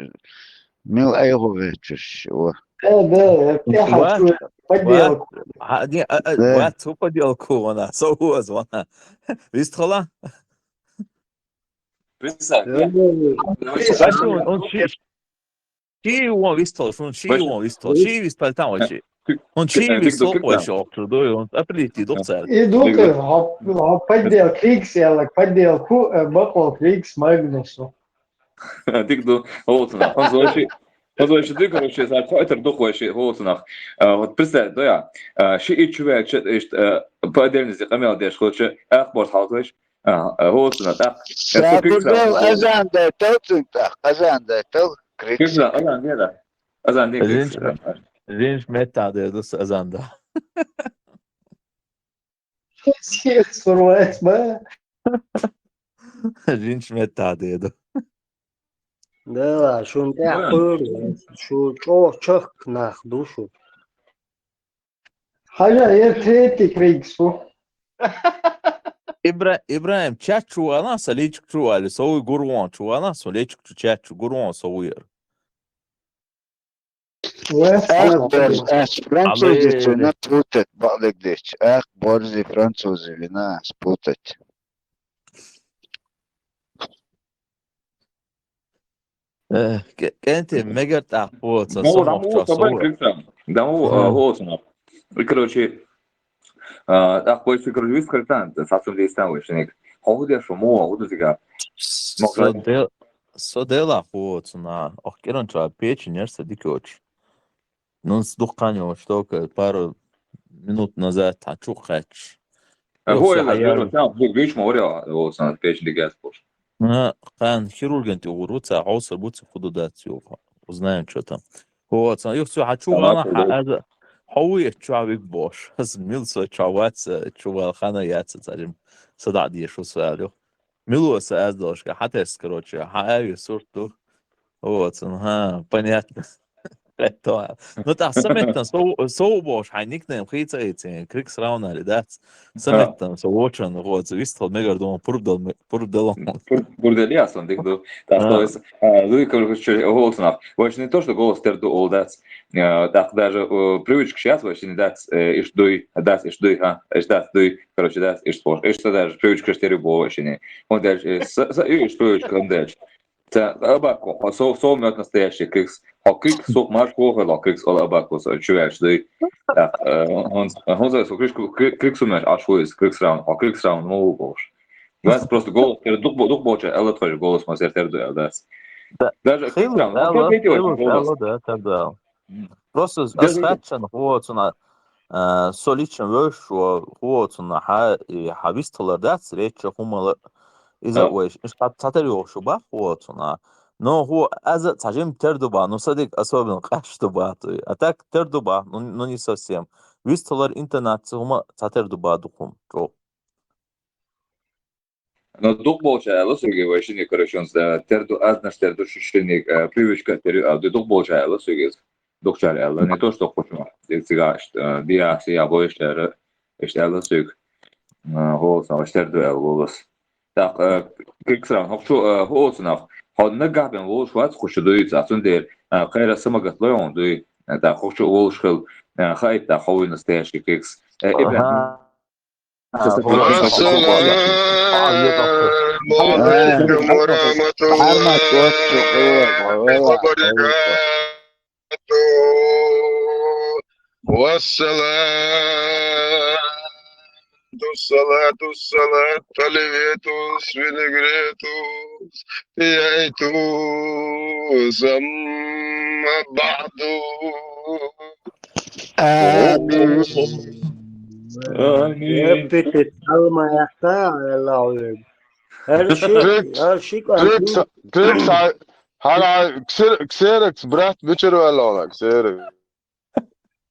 мил айгу вечуш, о. Э, да, э, пехал Ва? чувел, подделку. Ва? А, не, а, а, Да. Ва, цу подделку вона, со уз вона. Вист хала? Представь, Э, да. Представь, Ва, он, он чи-, чи вон вист хала, он чи Ва, вон вист хала, чи вист хала там вообще. Он чи Э, вист хала, Криксрам. Вообще, охту, да, он определить дохцар. И духы, Дигда. хоп, хоп, поддел Крикс, я лак, подделку, э, бакол Крикс Магнусу. Дигду, вот она. Он звучит, он звучит, ты, короче, за это дух вообще, вот она. А, вот представь, да, я, а, ши и чувак, че, ишт, э, по отдельности, камел деш, короче, ах, борт халкаеш. А, а, вот она, так. Я Сакурдал супер сразу. Азан да тал цинтах, Азан да тал, Крикс. Крикс, да, Азан, не, да. Азан, не, Крикс, Зинч, да. Зинч мета да, дус Азан да. Съезд сурвать, ба? Жинч мета деду. Да, шун тя Да. Хур, шу чо чак нах душу. Хажа, я третий Крикс бу. Ибра-, Ибраим, чат чувала, са личк чували, соуи гурвон чувала, со личк чу чат чу гурвон соуи яр. Эх, борз, эх, французи Алло. Цуна путать, балык деч. Эх, борзи французи вина спутать. Э, ке-, кенти мегар тахпо, ца Даму, самох даму, ца тобай сова. Криксам. Даму, Ага. а, голосно. И, короче, а, так, кое-что, короче, вис критан, сацум дей стан вышник. Хоху де шуму, а уду зига. Со де-, со дела хо цуна. Ох, керан ча печи нерса дикоч. Ну, с духканем, что к-, пару минут назад, а чу хач. А Ох, хо, всё, я а я вижу, там, виж, моря, вот, сан, печи дигас пош. На, кан хирурген ти угру, ца, хо, са буци худу дат, ё, узнаем, что там. Вот, сан, ё, всё, а чу Ага, вала, ха, да. Аз, хо, я чу вик бош. Аз мил со чу вац, чу вал хана яц, царим. Сада деш, усвал, ё. Милуса аз должка, хатес, короче, ха, ави сурту. Вот, ага, понятно. Это. Ну, так, саметтан, со, со бош, хай никнейм, хица, эти, Крикс равна ли, да? Саметтан, со очень, вот, вистал, мегар думал, пурдал, пурдал. Пур-, пурдал, я сон, дик ду. Так, А. То есть, а, Луи, короче, голосно. Вообще не то, что голос терду олдац. Э, так даже, э, привычка сейчас вообще не дац, э, иш дуй, дац, иш дуй, а, иш дац дуй, короче, дац, иш спорт. Иш даже привычка стерю бо вообще не. Он дальше, э, с, с, и иш привычка, он дальше. Та, абако, а со, со мёт настоящий Крикс. А Крикс, сок маш, кохе, ла Крикс, ола абако, со, чувач, дуй. Так, э, он, он, он за, со, Крикс, Крикс умеешь, а шо из, Крикс раунд, а Крикс раунд, ну, боже. Вас просто голос, тер-, дух бо-, дух боча, эла твой голос, мастер, тер дуй, да. Да. Даже Хил, Крикс раунд, да, ну, ла, как эти хил, очень да, голос. Ла, да, да, да. М. Просто Даже асхачан, вот, она, э, со личен веш, вот, она, ха, и ха висталар дац, речь, хумала, из-за А. веш, иш ха, цатер ё, шуба, вот, она. Но, ху, аз, цажим тер дуба, ну, садик, особенно, каш дуба, то, а так, тер дуба, ну, ну, не совсем. Висталар интонация, хума, цатер дуба, духум, чо. Но дух болча, ала суги, вай шини, короче, он, э, терду, аз наш терду, ши-, шини, э, привычка терю, а, дух болча, ала суги, дух чар, ала, не то, что хочу, э, цига, э, биа, сия, бой, шер, эш, ала суг, э, голос, а, штерду, ала, голос. Так, э, Криксран, хочу, э, голос, нах, хо, нагабен, голос, швац, хочу дуйца, а цундер, э, хайра самогат лоон, дуй, э, так, хочу, голос, хел, э, хайт, так, хо, настоящий Крикс. Э, Ибрахим. Ага. Ассаламу алейкум ва рахматуллахи ва баракатух. Вассалату, салату, салат, таливетус, винегретус, пияйтус, амма баъду. Амин. Амин. Эпитет, алма яхта, Аллах. Гьар ши, Крикс, гьар ши Крикс, кӀантӀи. Крикс, гьа-, гьар, гьар, ксер-, ксерекс, брат, бичир валла, ксерекс.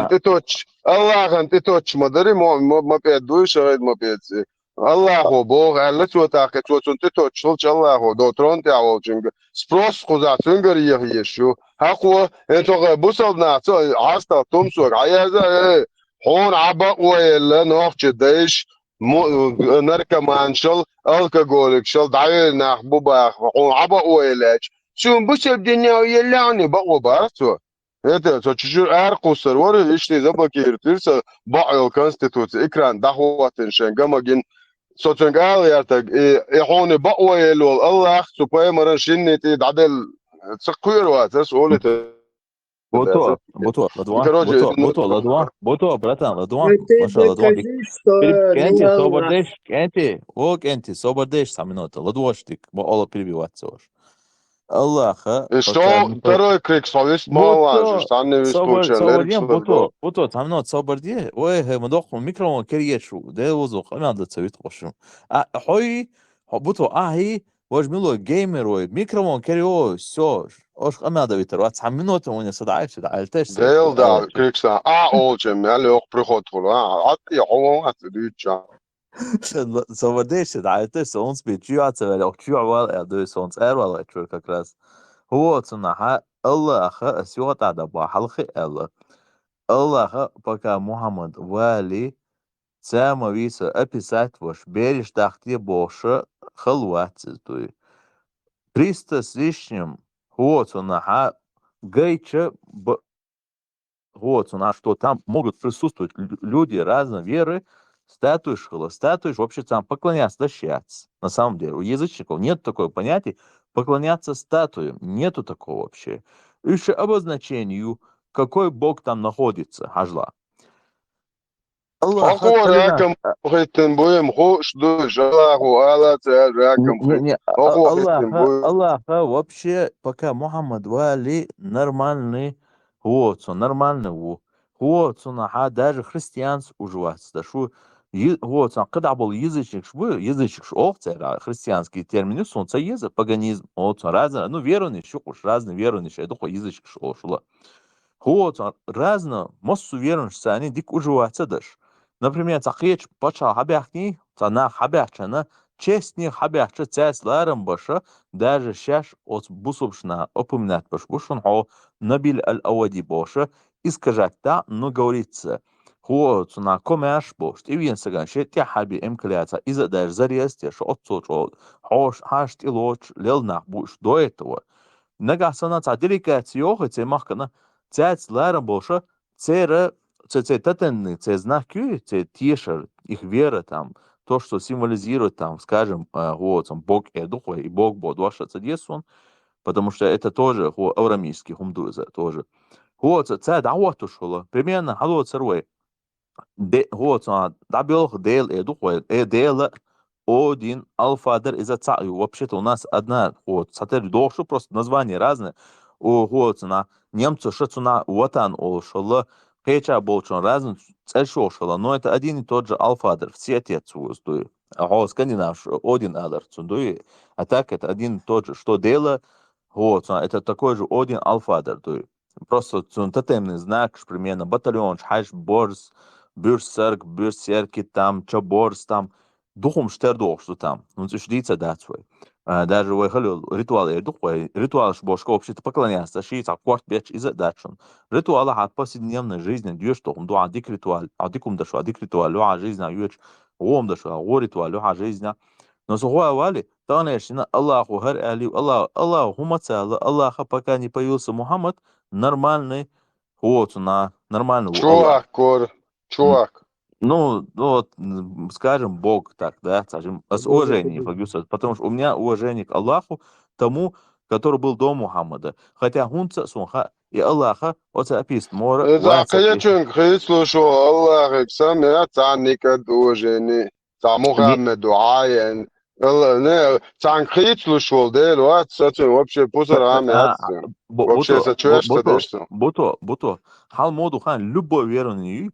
Аллахьан тӀе точ, Аллахьан тӀе точ ма дари, мо-, мо-, ма пӀед дуй, шагӀид ма пӀед. Аллахьо боху аьлла цо, тӀаккха цо цунна тӀе точ хилча, Аллахьо до трон тӀехь волчуьнга спрос кхузахь цуьнгара еха езаш ю. Хьакхо, э, цо гӀе бусалба нах ца, хьастагӀ тумсога, хьаяза, э, хьуна Ӏа бакъо елла, нохча дайш, мо-, наркоманшал, алкоголикшал, дӀавелла нах бу баха, хьуна Ӏа бакъо еллача, цуьнан бусалба динехь елла хьуна бакъо бара цо. Это, со чужу эр кусар вар, ишти заблокируйтир, со баъ йол конституция, экран дахватин шен, гамагин, со цунга ала яртаг, и, и хьуни баъ ваел вол Аллах, цу пайгамбаран шинни ти дадел, ца куйр вацар, со олите. Буто, буто, ладва, Короче, буто, ну, буто, ладва, буто, братан, ладва. Ты Машалла, ладва. докажи, что Кенти, не собар Аллах. Деш, Кенти, о, Кенти, собар Деш, сам минута, ладвоштик, бо ола перебиваться ваш. Аллаха. И что второй крик словись мала, что не Собар, выстучал, собар эрик дем, словись буто, буто, там минута, собар де, ой, хе, мы дохнем микрофон, керьечу, де возу, камял да цавит кошим. А, хой, буто, а, хи, ваш мило геймер, ой, микрофон, керьо, все, ош камял да витер, вац, минута, у меня садаев, садаев, тест. Дел да, крикса, а олчем, я лёг приход хула, а ты хован, а ты дюча. Собар Деш, садаев, тест, он спит, чё, а цавел, чё, вал, я дой, сон, цер, вал, чё, как раз. Вот, цунаха, Аллаха, сюгата да ба, халхи Аллах. Аллаха, пока Мухаммад вали, цама виса описать ваш, бериш дахте боша, халват цитуй. Триста с лишним, вот, цунаха, гайча, б-, вот, цунаха, что там могут присутствовать лю-, люди разной веры, статуи шхала, статуи вообще там поклоняться, да, щец. На самом деле, у язычников нет такого понятия поклоняться статуям. Нету такого вообще. Еще обозначению, какой бог там находится, хажла. Аллах, Хоху ракам хитин буем, хуш душ, Аллаху, Аллах, ракам Не, не, а- Ого, Аллаха, этим будет. Аллаха вообще, пока Мухаммад вали, нормальный, вот, он нормальный, во. Вот, он, ага, даже христианс уживаться, да, шу, е-, вот, он, когда был язычник, шу, язычник, шу, ох, цера, христианский термин, сон, ца язык, паганизм, вот, он, разные, ну, верование, шу, уж разные верования, шу, это хуй язычник, шу, шула. Вот, он, разно, массу верование, шу, они дик уживаться, да, шу. Например, ца хеч, пача, хабяхни, ца на хабяхчана, честни хабяхча, цес ларам баша, даже щаш, от бусубшна, упоминать баш, бушун, хо, Набиль аль-Авади боша, искажать, да, но говорится, хо, цуна комяш бош, и вен саган, ше, те хаби, эмкаляца, из-за даже зарез, те, шо отцо, шо, хош, хаш, ти лоч, лел нах буш, до этого. Нагасана, ца делегация, охо, це махкана, цец ларам боша, цера, це, це тотемный, це знак, це тешер, их вера там, то, что символизирует там, скажем, э, вот, там, Бог Эдухой и Бог Бод, ваша, це Десун, потому что это тоже, хо, аврамийский хумдуза тоже. Вот, це, це, да, вот, уж было. Примерно, хало цервой. Де, вот, а, да, белх, дел, Эдухой, э, дела, Один, Алфадар, из-за ца-, вообще-то у нас одна, вот, сатер дохшу, просто название разное. О, вот, на, немцу ша цуна ватан олшала, хеча болчон разный, цельшо шала, но это один и тот же Алфадар, все отец уздуй. А, о, скандинав ш-, Один Алар цундуй, а так это один и тот же, что дело, вот, а, это такой же Один Алфадар, дуй. Просто цун тотемный знак, ш-, примерно, батальон, ш-, хаш, борс, бюрсерк, бюрсерки, там, чаборс, там, духум штер дохшу там. Ну, циш дица дацвой. А, даже вой халил ритуал, э, дух вой, ритуал ш-, бошка вообще-то поклоняться, ши ца корт беч из-за дачун. Ритуал а повседневной жизни, дюш тохум, дуа дик ритуал, а дикум дашва, дик ритуал, а жизнь, а юч, гом дашва, го ритуал, а жизнь. Но сухой вали, танешина, Аллаху хар али, Аллах, Аллах, хума цала, Аллаха, пока не появился Мухаммад, нормальный, вот, на, нормальный, во, Аллах. Чувак, кор, чувак. Ну, ну вот, м, скажем, Бог так, да, скажем, с уважением, потому что у меня уважение к Аллаху, тому, который был до Мухаммада. Хотя хунца сунха и Аллаха, оце апист мора, Из-за ваца апист. каячун хрислушо Аллах, сам я цанник от уважения. Ца Мухаммаду аян. Эл-, не, цан хрислушо дел, вот, сацун вообще пусар ами А, ацун. бу-, Вообще буто, за чё бу-, что буто, дешто? буто, буто. Хал моду хан, любой верование.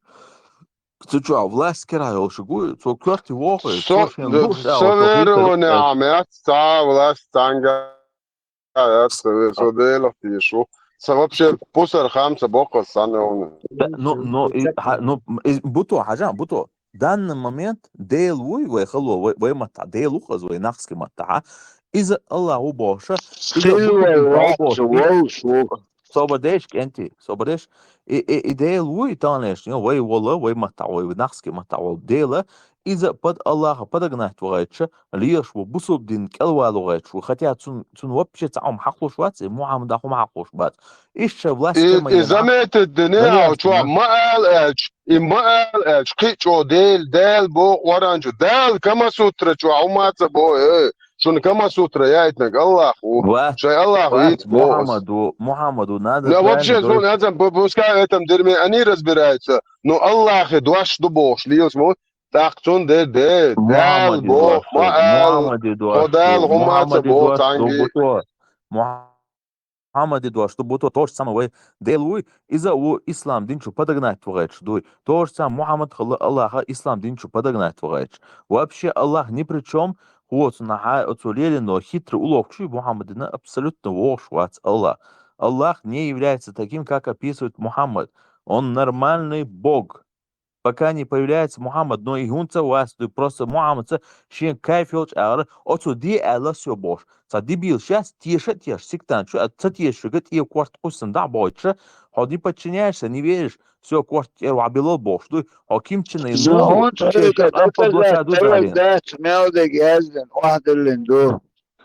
Ты чё, власть кира, ёлши гу, цо кёрти вохы, Со, цо шен душ, а, со вот, вот, верование вот, ами ац, ца власть цанга. Ац, со дело пишу. Со вообще пусар хам, со бокко санеуна. Да, ну, ну, и, ха-, ну, м, и, буто, хажан, буто. Данный момент дел вуй, вай хало, вай, вай мата, дел ухаз, вай нахски мата, ха? Из-за Аллаху боша, из-за Хилла Буху вачу, бошки. волшу. Собадеш, кенти, собадеш. И, и, и дел вуй, танеш, ну, вай вола, вай мата, вай нахски мата, вол дела. иза а под Аллаха подогнать вахайташ, лелаш ву бусулба дин кӀелвала вахайташ ву, хотя цун, цун вообще цхьа хӀума хьакхалуш вац, и Мухьаммада хӀума хьакхалуш бац. Иштта власть И, тема и ена. Заметить дина, Валяс, чё, да. Ма ала аьлча, и ма ала аьлча, кхы чё, Дел, Дел бо, оранжу, Дел, Камасутра чё, хӀума ца бо, э, шуна Камасутра яйтнаг Аллах ву. Вац, Шай Аллах вац, виц бо. Мухьаммад ву, Мухьаммад ву, надо Ну, вообще, правильно ну, говорить. Надо, пу-, пускай в этом дерьме они разбираются. Ну, Аллахе дош ду бохуш, лелаш мо, тӀаккха цун де, де, Дел Мухьаммаде бо, дош ма ду, ала, Мухьаммаде дош хо Дел, ду, хӀума ца Мухьаммаде бо, дош ду, цанги. Бу то. Мухьаммаде дош ду, бу то, то же самое вай Дел вуй, иза а ву ислам дин чу подогнать вахайташ дуй. То же самое Мухьаммад хилла Аллаха ислам дин чу подогнать вахайташ. Вообще Аллах ни при чём, хӀо цунна хьа, оцо лелино хитрый уловка чуй Мухьаммадина абсолютно вогӀуш вац Аллах. Аллах не является таким, как описывает Мухьаммад. Он нормальный Бог. Пока не появляется Мухьаммад, но и хӀунца вац дуй, просто Мухьаммадца шен кайф йолчу агӀора, оцу де аьлла, всё бохуш. Цхьа дебил шац, теша а тешаш, сектант шу, а ца тешашга тӀе корта кхуссана дӀа а бохуьйтуша, хьо не подчиняешься, не веришь, всё, корта тӀера вахьа билал бохуш дуй, хьо Ким Чен Ын Ну, ду, хӀунда шен хьоьга капан доказать поблоса ду далийна. Дац, мел дерг яздина, охьадиллина ду.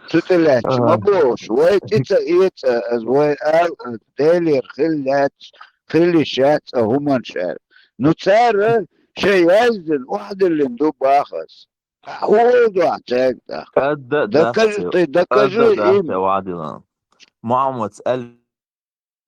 Цу тӀе лаьтташ ма А. бохуш, вай тӀе ца эца, ас вай ала, ас Делера хила лаьтташ, хила йиш яц а хӀуманаш аьлла. Ну, цара шайн яздина, охьадиллина ду бахас. ХӀун ду ахь цаьрга тӀаккха? Кадда Докажи, дахце, ты, докажи кадда им. Дахце вадилан. Мухьаммадс аьллиг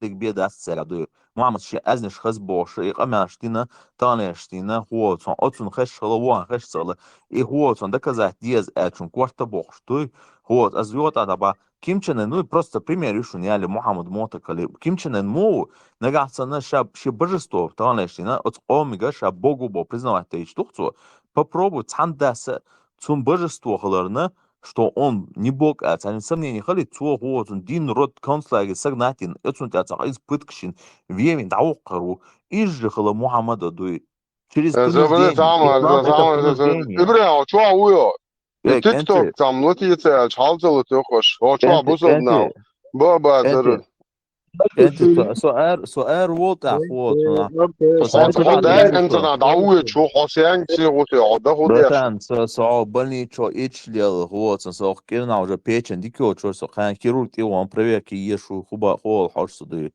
бен дац цаьрга дуй. Мухьаммадс шен аьзнаш хаза бохуш, и къамелаш дина, таханлераш дина, хӀо цхьа оцунна хезаш хила, вон хезаш ца хила. И хӀо цхьа доказать деза аьллачун корта бохуш дуй. ХӀо, ас йота дӀа ба. Ким Чен Ын, ну, просто пример ю шуна яли Мухьаммад мотакали. Ким Чен Ын мо ву, нагахь санна ша, шен божество, таханлераш дина, оцу къомига ша богу бо признавать дайчу дух цо. Попробуй цхьана даса цун божество хиларна, что он не бог, а цхьана сомнение хили, цо хӀо цун дин род концлагерь сагнать дина, оцунна тӀе цхьа иза пыткаш йина, вевин дӀавоккхур ву. Иза же хила Мухьаммада дуй. Через Э, забыли, принуждение. Ислам это принуждение. Ибрахим, чё, уё? Э, И TikTok кӀентий. Там латица, аьлча, хьал ца латио хаш. Хьо чё, кӀентий, бусалба нах? КӀентий. Баба, КӀентий. КӀентий, со, со ар, со ар волу тӀаккха, хӀо, цунах. Хьо даьхкина цунах дӀавоьдуш ву, хьо сенга сий гӀу те, хьо даху деш. Братан, со, со больничо ичлел, хӀо, цун, со кӀирнахь уже печень дика йоцуш, со кхаьн хирург тӀе вон проверка еш ву, хӀуба, хӀо, хьош со дуй.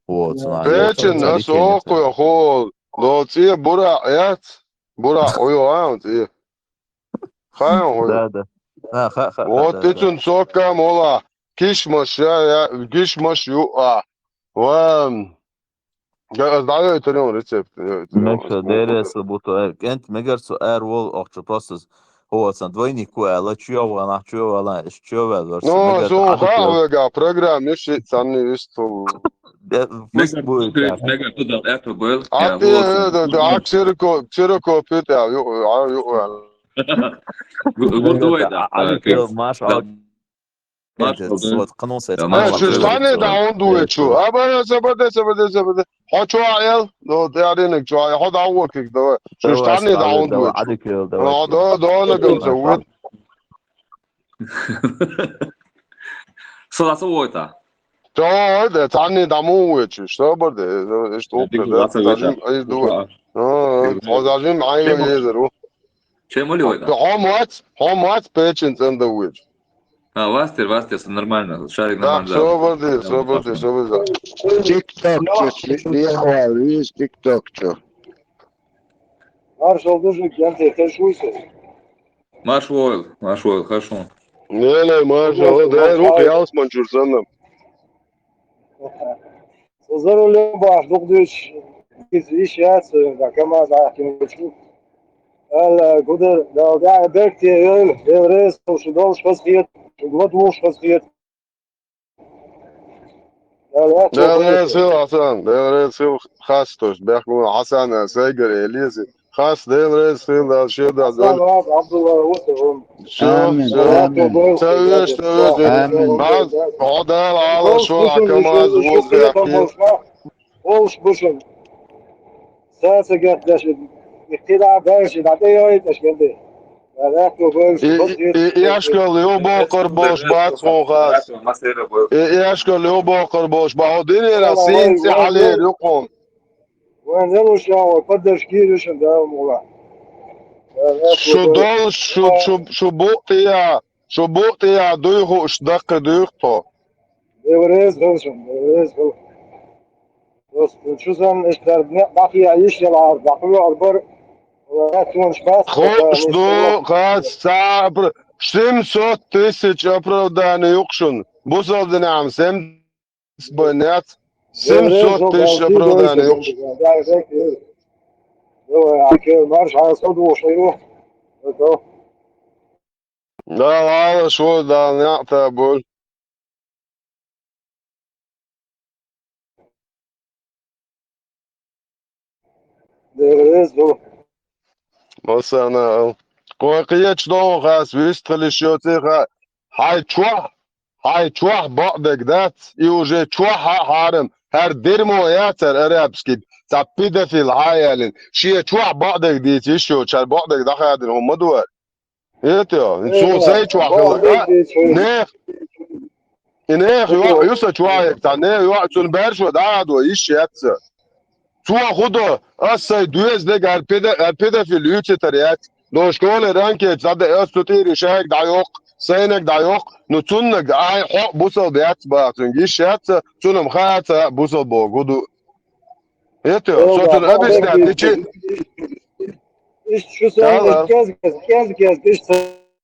ХӀо, цунах. Печень, аса окхуй, хӀо, до цӀе бура яц, бура, ой, а, цӀе. Хайна хӀуй. Да, да. А, ха, ха, ха, Вот да, да. Ицун сока мола, кишмаш, я, я, кишмаш ю, а. Ван. Да, ас дӀавойтарий рецепт, йойтарий. Мегар со, деррес бу то, э, кӀентий, мегар со ар волу, охчу просто с-, хӀо, сан двойник ву аьлла, чу йовгӀа нах, чу йовгӀа нах, иш чу йовгӀа вар, Ну, мегар со, а, хьа, дика. Вега программа, иши, цанни вистул. Да, пусть Мегар, будет, смотри, да. Мегар, туда, это был, А я, ты, вот, э, да, да, а ксерокопия, ю, а, ю, а. Гу-, гу-, Мегар, давай, да, а, а, а, Михаил, как, Маша, да. А, Маша, это, да. Вот, канун с этим. Да, Маша, Маша, шу да. Штаны да он дует, шу. А, ба, сабаде, сабаде, сабаде. Хьо чу аьл? Ну, ты аринак чу аьл? Хьо да вокик, давай. Шу Давай, штаны да давай, он давай, дует, шу. Адик, давай, Ну, шу. Да, да, на конце, вот. Саласа войта. Чо, да, царни даму вуйчу, что барды, что Дик, да, ласа зажим, войта. Ай, дуй. А, а, зажим, ай, Чем ай, ай, зару. Чем оли войта? Хомац, хомац, печин ценда вуйчу. А, вастер, вастер, всё нормально, шарик Да, нормально, да. Всё барды, всё барды, всё барды. TikTok чё, лихвал, видишь, TikTok чё. Маршал дужик, я тебе хешуйся. Марш войл, марш войл, хорошо. Не, не, марш, Марш, да, марш, рух марш. Ялс манчур санна. Со за рулём баш, дух дыш, иш, иш яц, да, КамАЗ ахкин вычу. Ала, гуда, да, да, бек те, эл, эл рез, шу долш хас хет, шу год муш хас хет. Дела рецил, Хасан, Дела рецил хас, то есть, бяхму Хасан, Сайгар, Элизи. Хас, Дела рецил, да, шеда, Хасан, да. Абдулла, вот он. Всё, Амин, всё. Амин. Савеш, савеш. Амин. Раз, хода, Алла, шо, КамАЗ, вот, бяхи. Олш бушун. Саса гатдаш, ихтила баш, да, да, ой, ташкенде. И, и, и, и ашкал, ё, бокар, бош, бац, хо, хас. И, и ашкал, ё, бокар, бош, ба, о, динера, Алла, син, вай, си, вай, алер, вай. Ё, ком. Вай, не лучше, а, поддержки, решен, да, мула. Шу долуш, шу, шу, шу букъ тӀехьа, шу букъ тӀехьа дуй хууш даккхий дуьйху тхо. Деврез хилчун, деврез хил. Просто чу сан эстар не бахъя йиш яла, бахъя арбар. Хууш ду, кхац, ца апр-, семьсот тысяч оправдание юкъ шун. Бусалба динехь-м семьдесят бен яц. Семьсот тысяч оправдание юкъ шун. Марш хьан со духуш ю. Да, Дала шу, Дала неӀта болу. Дерриг а ду. Масана ал. Кхой кхечу догӀу хас вистхилиш йоций ха. Хьайн чохь, хьайн чохь бакъдерг дац, и уже чохь а хьарам. ХӀара дермо яцара арабский, цхьа педофил хьан ялин. Шен чохь бакъдерг дийца йиш йоцуш, хӀара бакъдерг дӀахадина хӀума ма ду хӀара. Эта, цо сайн чохь хила. А, нех. И нех йоӀ ю сан чохь, цхьа нех йоӀ цунна баьршо дӀа а до, йиш яц ца. Цо хӀун до, ас сайн доьза дегара педа-, а, педофил юьйцитар яц. Но школе ранке цхьа де, ас цу тӀера шайга дӀайоккху, сайнаг дӀайоккху, ну цуннаг ай хьо бусалба яц баха цуьнга, йиш яц ца, цунна-м хаа ца бусалба боху ду. Эта, со цунна объяснять дичи. Иштта шу санна, иштта кӀезиг-кӀезиг, кӀезиг-кӀезиг, иштта ца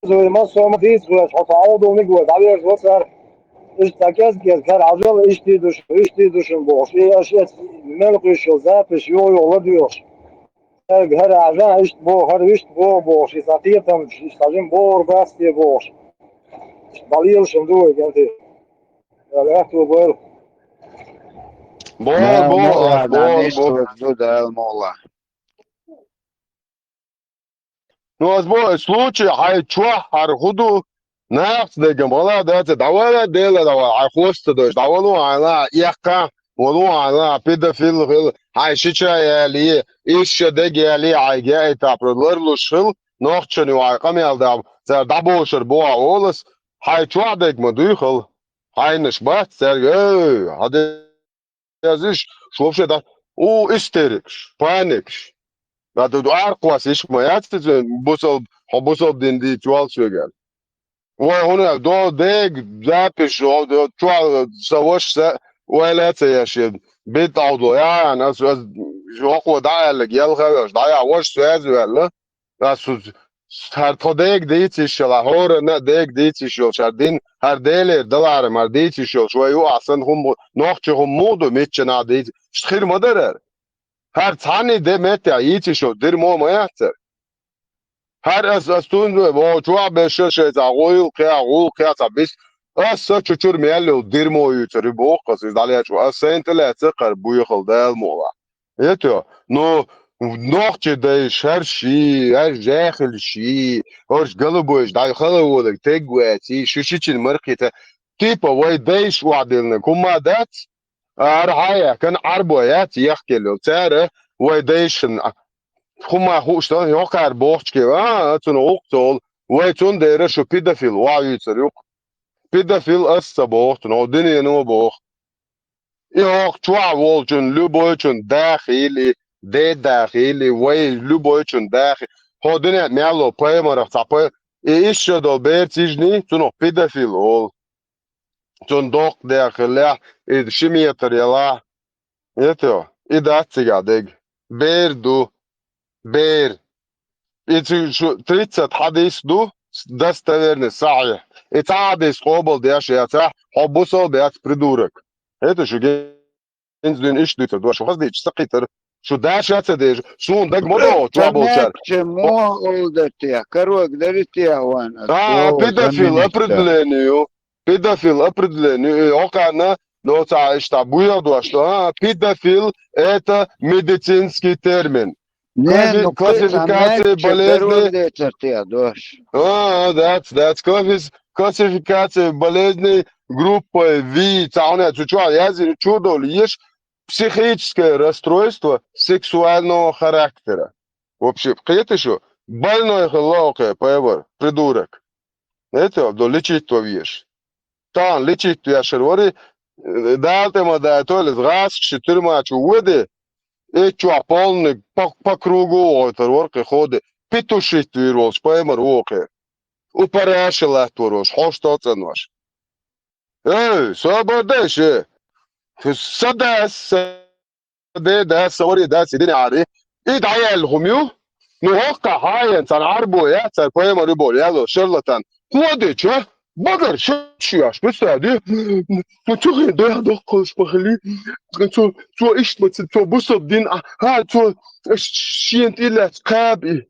зуй, массо а ма дийца веш, хьо цхьа Ӏовдалниг вай, дӀавер вацара. Иштта цхьа кӀезиг-кӀезиг, хӀара Ӏажал, иштта ду шун, иштта ду шун бохуш. И аша эца мел кхуьйсуш йолу запись юха-юха ладоьгӀуш. Цаьрга хӀара Ӏажа, иштта боху, хӀара вуьшта боху бохуш, и цхьа кхетам, иштта цхьа жима бохур бац те бохуш. Иштта дӀалелаш ма ду вай, генти. Дала аьтто бойла. Боху, боху, боху, боху. Ду Дала мукъ лахь. Ну, ас боху, случай хьайн чохь хӀара хӀун ду, нахаца деган гӀала дац, дӀавала, Дела дӀавала, хьайн хӀоста ца дойуш, дӀавала хьайна, эккха, вала хьайна, педофил хила, хьайн шича яли, исша дег яли, хьайга яита, про ларлуш хила, нохчан ю хьайн къамел дам, цара дӀабошур бохьа олас, хьайн чохь дерг ма дуй хала. Хьайнаш бац цаьрга, эй, хьан де- Язиш, шу вообще да. У, истерикаш, паникаш. Надо ду аркъос иш ма яц иза, бусал, хьо бусал дин дийца йол соьгара. Вай хӀуна до дег, запиш, хьо до чохь са ваша са, вай лаьца яшен. Бит Ӏовдо, ян, ас, ас, хӀокхо дӀа аьллиг, ялха а веш, дӀа яхь, ваша соьза ваьлла. Ас уз, хӀара тхо дега дийца йиш йолу, хӀоранна а дега дийца йиш йолу, хӀара дин, хӀара Делера даларам, хӀара дийца йиш йолуш вай ю ахь санна хӀума, нохчи хӀума муха ду, митчанахь дийца, иштта хир ма дара хӀара. ХӀара цхьанний де меттехь йийца йиш йолу дира мо ма яцара. ХӀара ас, ас тунна вай, вогӀу чохь беша шайца гӀуйла кхеа, гӀул кхеа цхьа бис, ас са чучура мел йолу дира мо юьйцур ю боху ас, иза дӀалечу, ас сайна тӀе лаьцна кхара буьйхала Дала мукъ лахь. Эта, ну, нохчи дайша, хӀара ши, хӀара жаьхила ши, хӀорш галубойш дӀай хала волаг тегваьций, шу шичина мархита, типа вай дайша охьадиллинарг хӀумма дац, ара хьаяьккхина Ӏарбой яц, яхкеллал. Цара вай дайшина хӀумма хууш дан, йокхара бохучке, а, цунна гӀуллакх ца олу, вай цундела шу педофил охьавуьйцур ю-кх. Педофил ас ца боху, цунна хӀо дуьнено боху. И хӀокху чохь волчун, любойчун дахийла и, дедахийла и, вай любойчун дахи. ХӀо дуьнен мел ло пайхамарах цхьа пай-, и исша долу бер цижний, цунах педофил олу. Цунна доккха дехилла, и ши метр ялахь. Эта, и дац цигахь дерг. Бер ду. Бер. И цига шу тридцать хьадис ду, достоверный, сахьихь. И цхьа хьадис къобал деш яцахь, хьо бусалба яц, придурок. ХӀета шу генза дуьйна иштта дуьйцур ду, шу хаза дийча ца кхитар. Шу даша а ца деза, суна даг ма догӀу, чохь болчара. Чу мо олу дара те, корог дара те ван? А, педофил, определение ю. Педофил определение, э, окхана, но ца иштта буьйху дош, а, педофил это медицинский термин. Не, ну, классификация болезней. А, дац, дац, классификация болезней группой V, ца хьуна цу чохь язйина чу долу еш, психическое расстройство сексуального характера. Вообще, кхета шу, больной хилла окхе, пайвар, придурок. Знаете, до лечить ван веш. Тахана лечить вешар вари, э, Дала тӀе ма дай, то ли гӀасаш ши туьрма чу воьди, и чохь полный по, по кругу вогӀуьйтур вара кхин ходи. петушить вийр волчу пайхамар ву кхе. У параша латтор волуш, хьошто а цӀанваш. Эй, собар дай ше! Са дас, са де дас, са варе дас, и динехьари. И дӀаяьлла хӀума ю? Ну, хӀоккхахь хьаян цхьана Ӏарбо яц, цара пайхамар ю боху, яьлла шарлатан. Кхо деча, багар шо шу яш, представь, ди? Ну, цу хин дехь доккхалш бахали. Цо, цо иштта ма ца, цо бусалба дин, а, хьа, цо шена тӀе лаьцна кхаба и.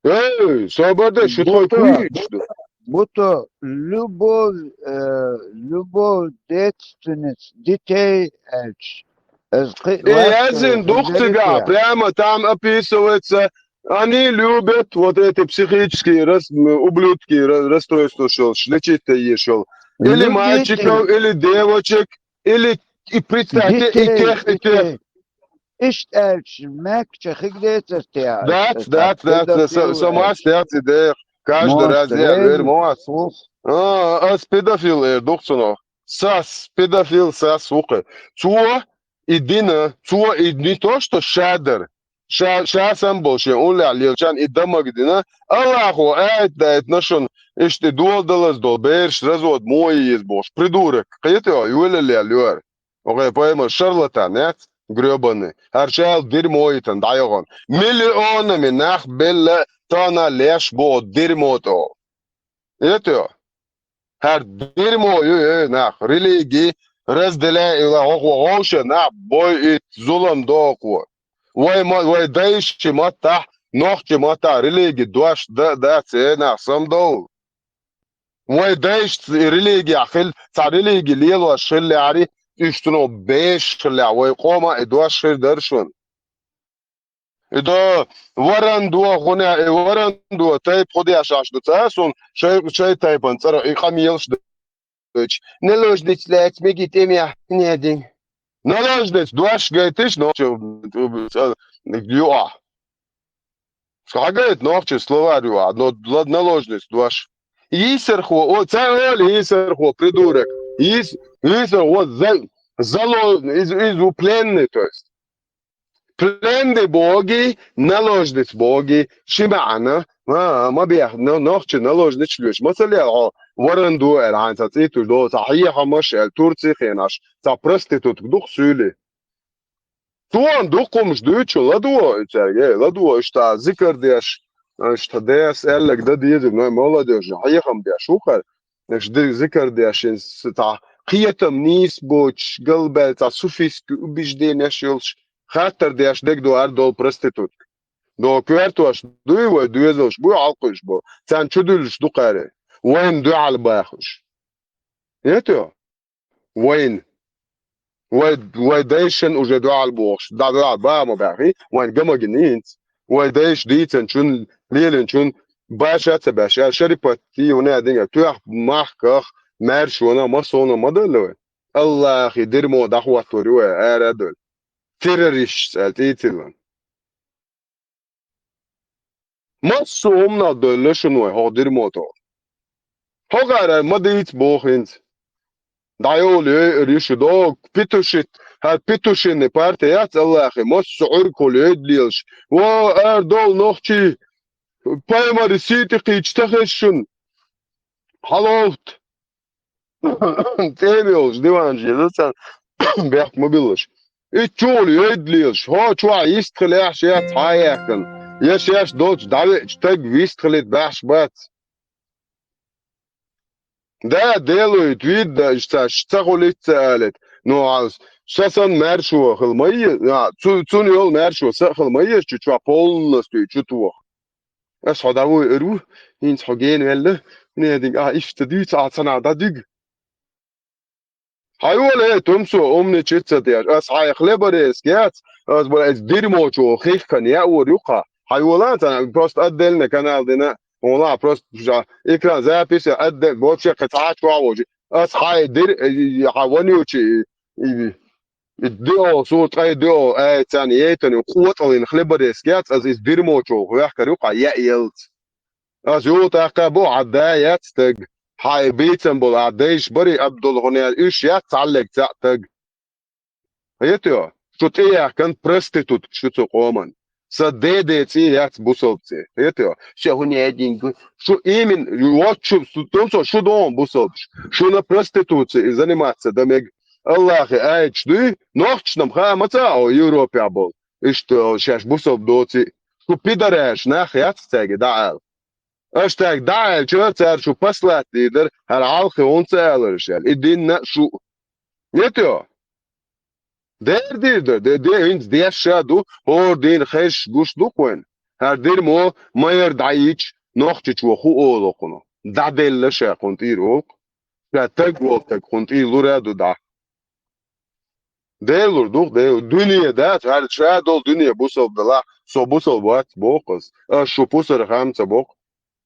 Эй, собар де, шу тхой Буто, куьйгаш ду. Буто, любовь, э, любовь детственность детей аьлча. Э, кхи-, Э, лаьцна язын дух цигахь, прямо там описывается. Они любят вот эти психические рас-, м, ублюдки, ра-, расстройства шел, шлечит ешел. Или мальчиков, или девочек, или, и представьте, и тех, и тех. Иштта аьлча, маьркача хиг децар те? Дац, дац, дац, дац, со, со мас дац и дех. Каждый раз я говорю, мас. А, ас педофил эр дух цунах. Сас, педофил сас ву кхе. Цо и дина, цо и не то, что ша дара. Ша, ша сам болу шен уллехь лелачарна и дамаг дина. Аллахо аят дайтина шуна, иштта и доладалаз долу бераш развод мо еза бохуш. Придурок. Кхета йолаллел йора. Окей, пайхамар шарлатан яц, грёбаный. ХӀара шал дерьмо йитан дӀайогӀун. Миллионами нах белла тана леш боху дерьмо тӀо. Это? ХӀара дерьмо ю, э, нах, религи, разделяй и ла-, хӀокхо гӀовша нах бой ит, зулам дохо. Вай ма-, вай дайши маттахь, нохчи маттахь религи дош да, дац, э, нах, самдовла. Вай дайшца и религия хила, цхьа религи лелош хиллехьари, уьш цунах беш хиллехь, вай къома и дош хир дара шуна. И до варан до, гӀуна и варан до, тайп хӀу деш Ӏаш ду ца, сун шай, шай тайпан цӀара и къамелаш ду. Наложница лаьцна меги тӀемехь, недин. Наложница дош гайтиш, но чу, юа. Схьагайта нохчи словарь ю а, но ла-, наложница дош. Йийсархо, о, ца оли йийсархо, придурок. Йийс-, йийсархо, за-, зало-, из, из у пленный, то есть. Пленный боги, наложница боги, ши маьӀна, а, ма бех, но-, нохчи наложница лоьш. Масала, хьо варан ду аьлла, хьайн ца цӀитуш долу, ца хьехамаш аьлла, Турций хенаш, ца проститутка дух суьйли. Цо дукха хӀумаш дуьйцу, ладугӀу и цаьрга, э, ладугӀу, иштта зикар деш, иштта дес аьлларг дан деза, но молодежь, хьехам беш ву хӀара. Иштта ди-, зикар деш, ин с-, цхьа кхетам нийса боцуш, галбаьлла цхьа суфийский убежденеш йолуш, хаттар деш дегдо ар долу проститутка. До коьртош дуй вай, доьзалш буй, хьалкхуьйш бу, царна чудуьллуш ду кхаре, вайна дуьхьал бахуш. Это? Вайн. Вай, вай дайшан уже дуьхьал бохуш, да дуьхьал ба ма баьхи, вайн гамагина хӀинца. Вай дайша дийцинчун, лелинчун, баша а ца баша, шарипат, и вуна динга, тоьхна махках, маьршона, масона ма далла вай. Аллахи дерьмо дӀахӀоттор ю вай, ара а долу. Террористаш цӀа тӀийцилла. Массо а хӀуманах доьлла шуна вай хӀокху дерьмо тӀо. ХӀокхара ма дийца боху хӀинца. ДӀайолу йойур ю шу догу, петушит, хӀара петушинный парти яц Аллахе, массо а Ӏуьргахула йойда лелаш. Во, ара довла нохчий, пайхамаре сий тӀе кхийча ца хеза шуна. Хьаловта. ЦӀена йолуш диван жеза царна бехк ма биллаш. И чугӀула йойда лелаш. ХӀо чохь йистхилехь шеца хьа а яьккхина. Я шаьш долчу дӀавеача таг вистхилийта баьхьаш бац. Да, делуйта, вийда даьш ца, ца хуьлийта ца алийта. Ну, а, са санна маьршо хила ма е-, а, цу-, цунна йолу маьршо са а хила ма еза чу чохь полностью чу тоха. Ас хьо дӀавуй эр ву, хӀинца хьо гена ваьлла, нединг, а, иштта дуьйцу, а, ца нах дӀадуьгу. Хьайола, э, тумсо, умничать ца деш, ас хьайн хлеборезка яц, ас бара иза дерьмочо хихкан яа вор юкха. Хьайола, царна просто отдельный канал дина, хьуна просто ша экран запись отдельно, вообще кхин цхьа а чохь а вожи. Ас хьайн дир-, э, хьан вонючий, и, и, и дио, сур ткъе дио, э, царна ейтан ю, къотӀаллин хлеборезка яц, ас иза дерьмочо хьоьхкар юкха, яа елц. Ас юха тӀаккха бу, хьан да яц стаг. Хьайн бийцам болу, а дайш барий Абдулла хӀун яц, уьш яц цхьаллиг цхьаъ таг. Хетайо? Шу тӀеяхкан проститутка шу цу къоман. Са деден цӀи яц бусалба цӀи. Хетио? Ше хӀуне динг. Шу имин, вот шу, шу, тунцо, шу дон бусалбаш. Шуна проституция заниматься да мег. Аллахи айч дуй, нохчнам ха маца о Европе бол. Иштта шаш бусалба доци. Шу пидараш нах яц цаги да ал. Аш так да ал, чо цар шу послать лидер, хар алхи он цалар шал. И динна шу. Нетио? Дер дир да, де, де, инц деш ша ду, хор дин хеш гуш ду кхоен. Хар дир мо, майор даич, нохчич во ху оло кхуну. Да делла ша кхун тир олк. Ша таг вол таг кхун тир лура ду да. Делур дух, де, дуния да, хар ша дол дуния бусал дала, со бусал вац бокъас. А шу пусар хамца бокъ.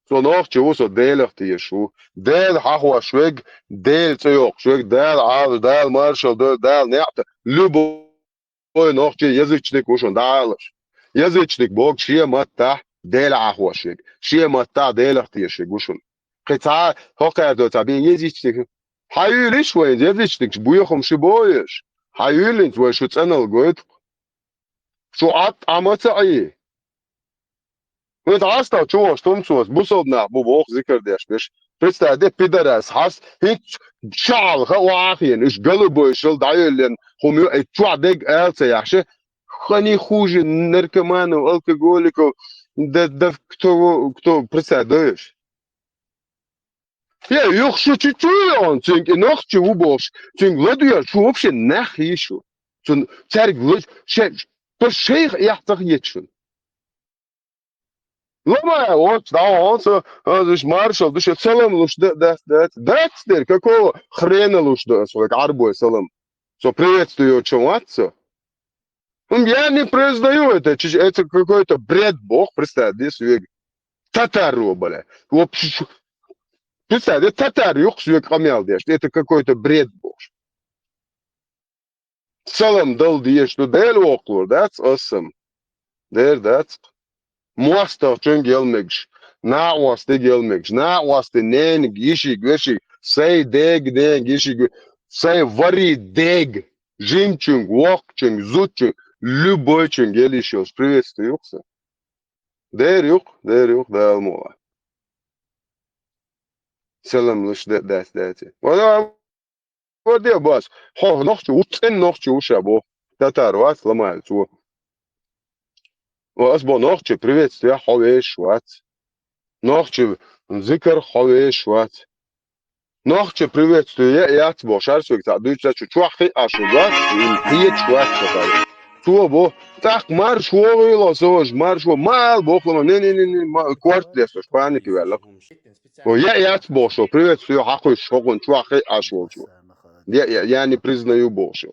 Со нохчи ву, со Делах теш ву. Дел хьахваш вег, Дел цӀе йокъуш вег, Дал Ӏалаш, Дал маршал, Дал, Дал неӀта. Любой нохчи язычник ву шун, да Ӏалаш. Язычник бог ше маттахь Дел хьахваш вег. Ше маттахь Делах теш вег ву шун. Кхи цхьа хокхар до цхьа бен язычник. Хьаюлиш вайн язычник, буйхум ши боеш. Хьаюлинц вай шу цӀанал гойту. Шу Ӏад Ӏамаца Ӏи. Вай дӀастал чу ваш тумцос, бусалб нах бу боху зикар деш беш. Представь, де пидорас хьас, хӀинц шаӀал ха вахьен, уьш голубой шал дӀайоллен, хӀума ю, и чохь дег ала ца яхьше, хани хуже наркоманов, алкоголиков, да, да, кто, кто, представь, даешь? Я, юх шу чу чу йон, цуьнга и нохчи ву бохуш, цуьнга ладуьйгӀар шу вообще нах йиш ю. Цун цаьрга луш, ше, по шайх яхь ца хеташ шуна. Ламай, оц, да, оц, а, а, даш маршал, душа салам луш да, да, да, да, дер, какого хрена луш да, свой, арбой салам. Со приветствую, чем ватца. М, я не признаю это, чё, это какой-то бред, бох, представь, здесь век татар, бля. Вообще, шу-, представь, это татар, юх, свек камел деш, это какой-то бред, бох. Салам дал деш, ну, Дел воккхур, дац, асам. Дер, дац. МостагӀчун гел мегаш, накъостий гел мегаш, накъостий нениг, йишиг, вешиг, сай дег, нениг, йишиг, ве-, сай вари дег, жимчунг, воккхчунг, зудчунг, любойчунг гел йиш йолуш приветствую юкъ сан. Дер юкъ, дер юкъ, Дала муха. Салам луш да-, дац, дац. Вала Варде бац, хьо нохчи ву, цӀен нохчи ву ша бо. Татар вац, ламаьл цо. Ва ас бо нохчи приветствие хьо веш вац. Нохчи зикар хьо веш вац. Нохчи приветствие яц бо, шарсвиг ца дуьйца чу чохь хи а шу вац, ин хьечу вац ца. Цо бо, тӀаккха марш вогӀийла со важа, марш во, ма ала бохлама, не, не, не, не, ма, корт лесош, паники ваьлла. О, я, яц боху, приветствую, хьакхуьйсуш хӀокхун чохь хи Ӏаш волчо. Я, я, я не признаю боху шо.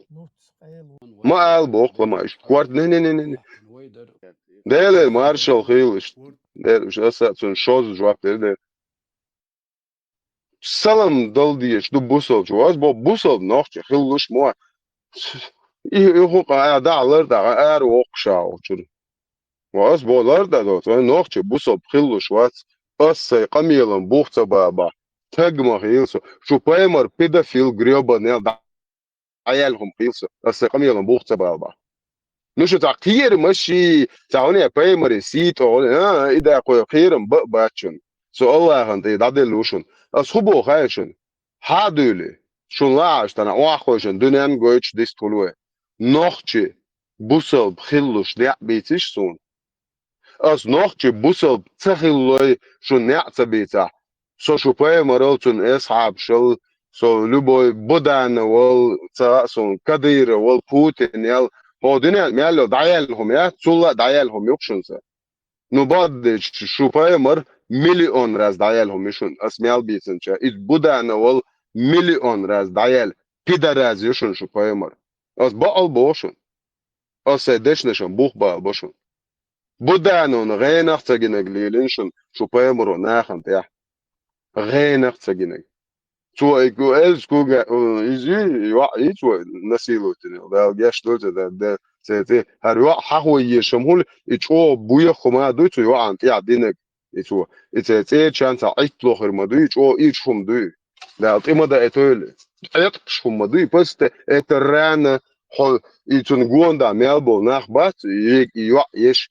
Ма ала боху, ма иштта. Корт, не, не, не, не, не. Деле маршал хийла иштта. Деле, аса а цунна шозза жоп дер, деле. Салам дал дезаш ду бусалчо. Ас бо бусалба нохча хилалуш мо. И, и хӀу къа а дахьалар дахьа ара воккхуш а вахчуьра. Ва ас бо лар да доцу, вайн нохча бусалба хилалуш вац. Ас сайн къамелан бух ца баба. Таг ма хийла со. Шу паймар педофил грёбаный, дӀаяьлла хӀума хийла со. Ас сайн къамелан бух ца баба. Ну шу цхьа кхерам а ши, цхьа хӀуне паймаре сий тӀо, а, и даккхой кхерам ба а бац шуна. Со Аллахьан тӀе дӀаделла ву шуна. Ас хӀу боху хаьий шуна? Хьа а дуьйлий, шуна лаахьаш тана охьахойшан дуьненна гойтуш дистхуьлу вай. Нохчи бусалба хилалуш неӀ бийциш суна. Ас нохчи бусалба ца хилалой шуна неӀ ца бийцахь. Со шу пайхамарал, цуьнан асхьабашал, со любой Будановал, ца хаьа суна, Кадыровал, Путинел, хӀо дуьнен мел йолу дӀаяьлла хӀума яц, цул а дӀаяьлла хӀума юкъ шуна сан. Ну, бакъдерг шу пайхамар миллион раз дӀаяьлла хӀума ю шуна, ас мел бийцинча. Иза Будановал миллион раз дӀаяьлла, пидораз ю шуна шу пайхамар. Ас бакъал боху шуна. Ас сайн дешнашан бух бала бо шуна. Будановна гӀенах а ца гинарг лелийна шуна шу пайхамаро нахана тӀехь. ГӀенах а ца гинарг. Цо и ку-, элс куга, э, иза, йоӀ, и цо насиловать дина. Дала геш долча да, да, цеци. ХӀара йоӀ хьахо ешам хӀума, и чӀогӀа буьйху ма дуй цу йоӀан тӀехь динарг. И цо, и цеци чан ца Ӏиттло хир ма дуй, и чӀогӀа ирча хӀума дуй. Дала тӀе ма даийтойла. Ӏеткъаш хӀума ма дуй, просто это рана, хьо, и цунна гонда мел болу нах бац, и, и йоӀ еш,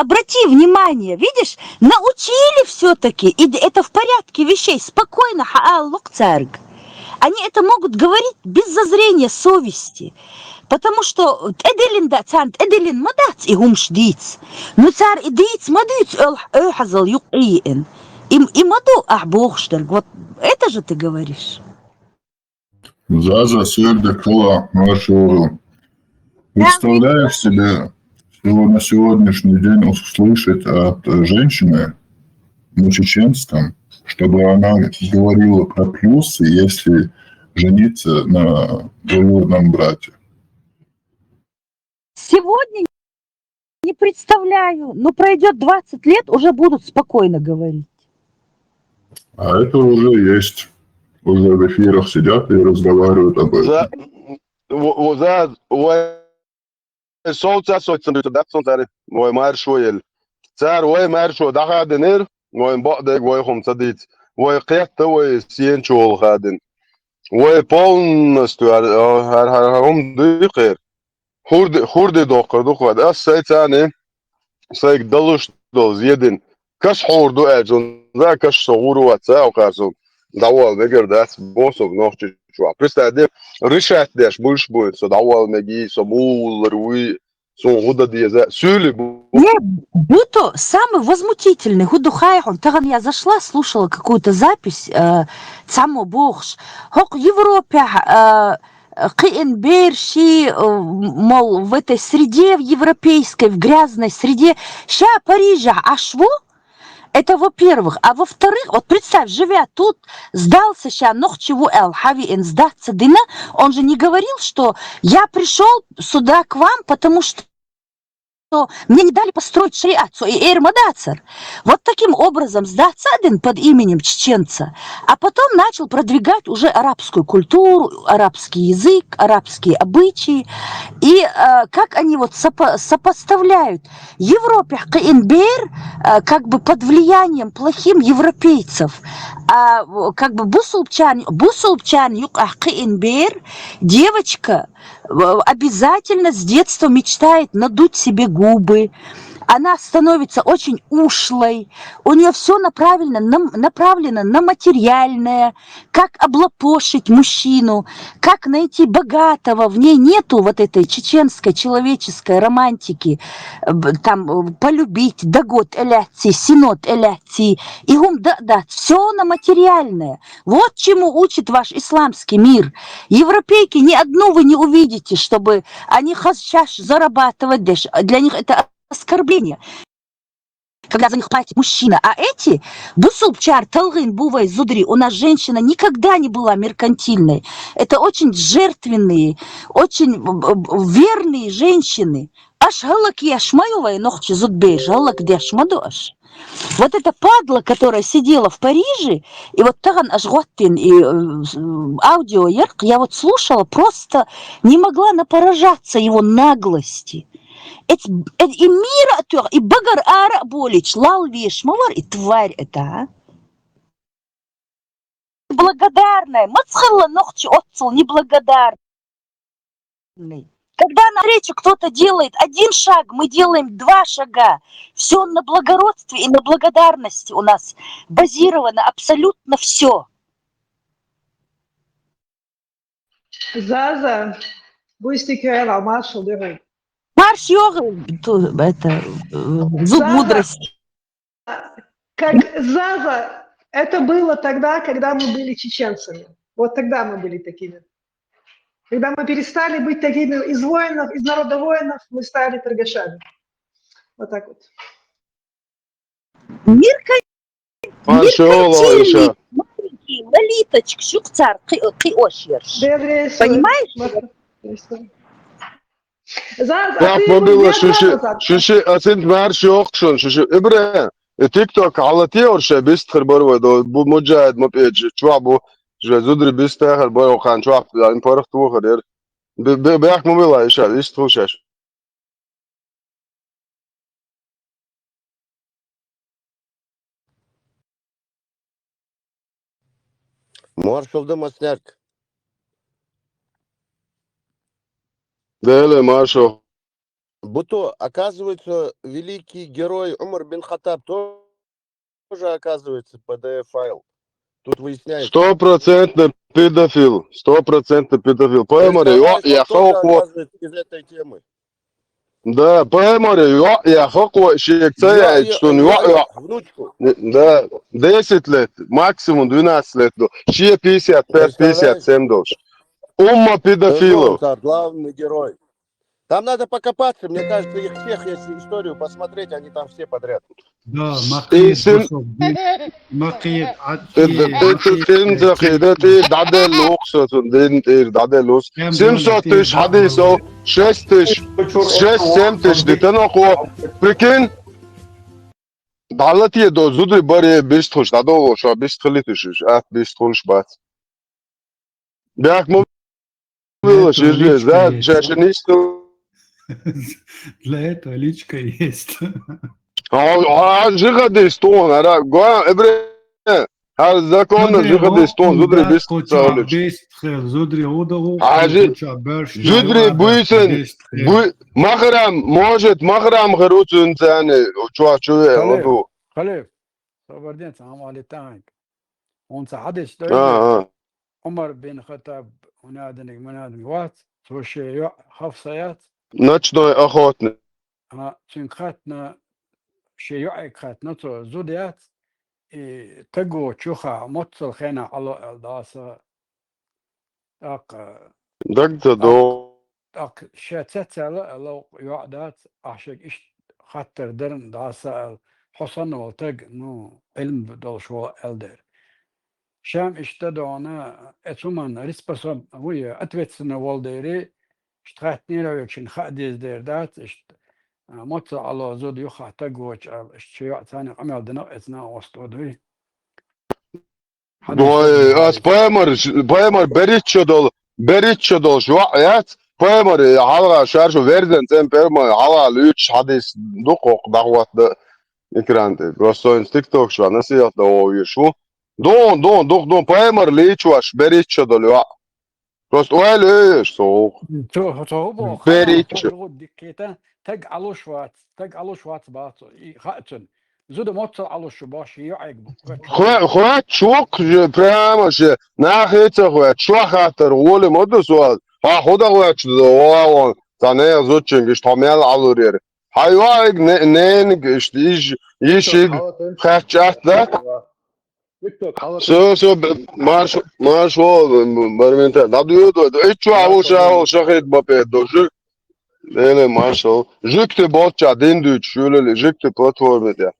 обрати внимание, видишь, научили все-таки, и это в порядке вещей, спокойно хьаалло цаьрга. Они это могут говорить без зазрения совести, потому что тӀедиллина да, царна тӀедиллина ма дац и хӀумаш дийца. Ну, цар и дийца ма дуьйцу, оьлх-, оьхьазал юкъа ийина. И, и ма ду ахь бохуш дерг, вот это же ты говоришь. Заза, сер декала, Маршо. Представляешь себе, всего на сегодняшний день услышать от женщины на чеченском, чтобы она говорила про плюсы, если жениться на двоюродном брате. Сегодня не представляю, но пройдет двадцать лет, уже будут спокойно говорить. А это уже есть. Уже в эфирах сидят и разговаривают об этом. За, у- у- за, у- Сов ца соцсеть да цун цари, вай маршо ел. Цар вай маршо дахадинир, вай бо дег вай хум цадиц. Вай кхетта вай сен чол хадин. Вай полностью ар ар ар хум дикер. Хурди хурди дохкар духвад. Ас сай цани сайг далуш дол зедин. Каш хурду аджун, за каш согуру ватса окарсун. Давал мегер дас босов нохчи чуа. Представь, де, решать деш больше будет, со давал меги, со муллар уи, со гуда деза, сюли бу. Не, буто самый возмутительный, гудухайхун. Таган я зашла, слушала какую-то запись, э, цамо бохш. Хок Европе, э, кхиин берши, э, мол, в этой среде, в европейской, в грязной среде. Ща Парижа ашво, это во-первых. А во-вторых, вот представь, живя тут, сдался ща нохчеву эл, хави эн сдаться дина, он же не говорил, что я пришел сюда к вам, потому что мне не дали построить шариат, со и эр мадацар. Вот таким образом сдаться один под именем чеченца, а потом начал продвигать уже арабскую культуру, арабский язык, арабские обычаи. И э, как они вот сопо- сопоставляют Европе кхиин бер, э, как бы под влиянием плохим европейцев, а э, как бы бусулбчан, бусулбчан юкъа кхиин бер, девочка э, обязательно с детства мечтает надуть себе губы. Она становится очень ушлой. У нее все направлено на, направлено на материальное, как облапошить мужчину, как найти богатого. В ней нету вот этой чеченской человеческой романтики. Э, б- Там э, полюбить, дагот эляци, синот эляци. И гум да, да, все на материальное. Вот чему учит ваш исламский мир. Европейки ни одну вы не увидите, чтобы они сейчас зарабатывать деш. Для них это оскорбление. Когда за них платит мужчина. А эти, бусулбчар талгин бувай зудри, у нас женщина никогда не была меркантильной. Это очень жертвенные, очень э, э, верные женщины. Аш халак яшмаю вай нохчи зудбеш, халак дяшмаду аш. Вот эта падла, которая сидела в Париже, и вот таган аш гуаттин и э, с- м, аудио ярк, я вот слушала, просто не могла напоражаться его наглости. Эт, эт, и мира тёх, и багар ара болич, лал веш мавар, и тварь это, а? Благодарная, мацхалла нохчи отцул, неблагодарный. Когда навстречу кто-то делает один шаг, мы делаем два шага. Все на благородстве и на благодарности у нас базировано абсолютно все. Заза, бу истикер ал маршал дерен. Марш йога, ту- это, э, зуб Заза. Мудрости. Как Заза, это было тогда, когда мы были чеченцами. Вот тогда мы были такими. Когда мы перестали быть такими из воинов, из народа воинов, мы стали торгашами. Вот так вот. Мир Маршо Лаиша. Маленький лолиточка, шук цар кхи кхи ошерш. Деврес. Понимаешь? Заза, Бах ты мобила меня шиши назад. Шиши асинт марш йохшун шиши ибре. Э, тикток алати орша бистхар барвай до бу муджайд мопеч чуа бу же зудри бистхар баро хан чуа ин парах тухар ер. Бе- бе- Бах мобила иша истхушаш. Маршалда маснярк. Деле маршо. Буто, оказывается, великий герой Умар бин Хаттаб тоже, оказывается, П Д Ф файл. Тут выясняется. Стопроцентный педофил. Стопроцентный педофил. Поэмори, о, Представляете, я он тоже, хохо. Оказывается, из этой темы. Да, поэмори, о, я хохо, шекца Йо, я, йо, что не йо, о, йо, я. Внучку. Не- Да, десять лет, максимум двенадцать лет. До. Ще пятьдесят пять, Представляешь? Пятьдесят семь долж. Умма Это педофилов. он, главный герой. Там надо покопаться, мне кажется, их всех, если историю посмотреть, они там все подряд. Да, Ти Макиев син- Босов, Бен- Макиев, Ти ти ти ти тин захида ти дадел луксо тун дин тир дадел лус. Семьсот тысяч хадисо, шесть тысяч, шесть семь тысяч дитен око. Прикинь? Далатие до зудри баре бист хуш, дадо шо бист хили тыш, а бист хуш бац. Бяк му выло ширже, да, чаши ниш. Для этого личка есть. А, а, жига дистон, ара, гуа, эбре. А, законно жига дистон, зудри бист саулич. Бест хел, зудри удагу. А, жи- Зудри буйсен, буй, махрам, может, махрам хыруцун цане, чуа чуе, Халев. оду. Халев, сабарден, салам алейкум. Он са хадис А, дойду. а. Умар бин Хаттаб, унадник, мунадник, вац, цо ше йоӀ Хафса яц, Ночной охотник. а, цуьнга хатна, ше йоӀег хатна, цо зуда яц, и таго чуха, моццал хена Ӏало аьл даса. ТӀаккха, Даг ца до. тӀаккха ше цецала аьлла йоӀ дац, ахь шег ишт хаттар дарна даса аьл, хьо санна вал таг, ну, Ӏилм долуш вала аьл дер. Шам ишта дона, э, цуман респособ, вуй, ответственно вол дери, ишта хаттнера векшин хаа деза дер дац, ишта, а, моццал Ӏало зуда юха таг вочу аьл, ишта ши йоӀ царна къамел дина, эцна ост одуй. Дой, ас паймар, паймар бериччо дол, бериччо дол шуа яц, паймар, э, хьалга шаршу верзен цен паймар, хьалга луьч хадис дукхок дагват да экран те. Просто ин тикток шуа, насият да овир шу. Дон, дон, дух, дон, паймар лич ваш, бериччо дол юа. Просто уай леш, соух. Цо, цо бо Бериччо. Диккета, таг Ӏалуш вац, таг Ӏалуш вац бацо, и хаъцун. Зуда моццал Ӏалуш шу баш, йоӀег бу. Хва, хва, чук, же, прямо же, нахица хва, чуа хаттар, воли модус вал. Ха, худа хва, чу, валон, та не зучин, гиш, та мел Ӏалурер. Хай ваиг, не, не, гиш, иш, ишиг, хачат, да? Все, все, марш, марш, вол, бармента. Да, ду, ду, ду, и чуа, вол, ша, вол, шахид, бапе, дожи. Леле, маршал. Жик ты болча, дин дуч, шулели, жик ты платформе, да.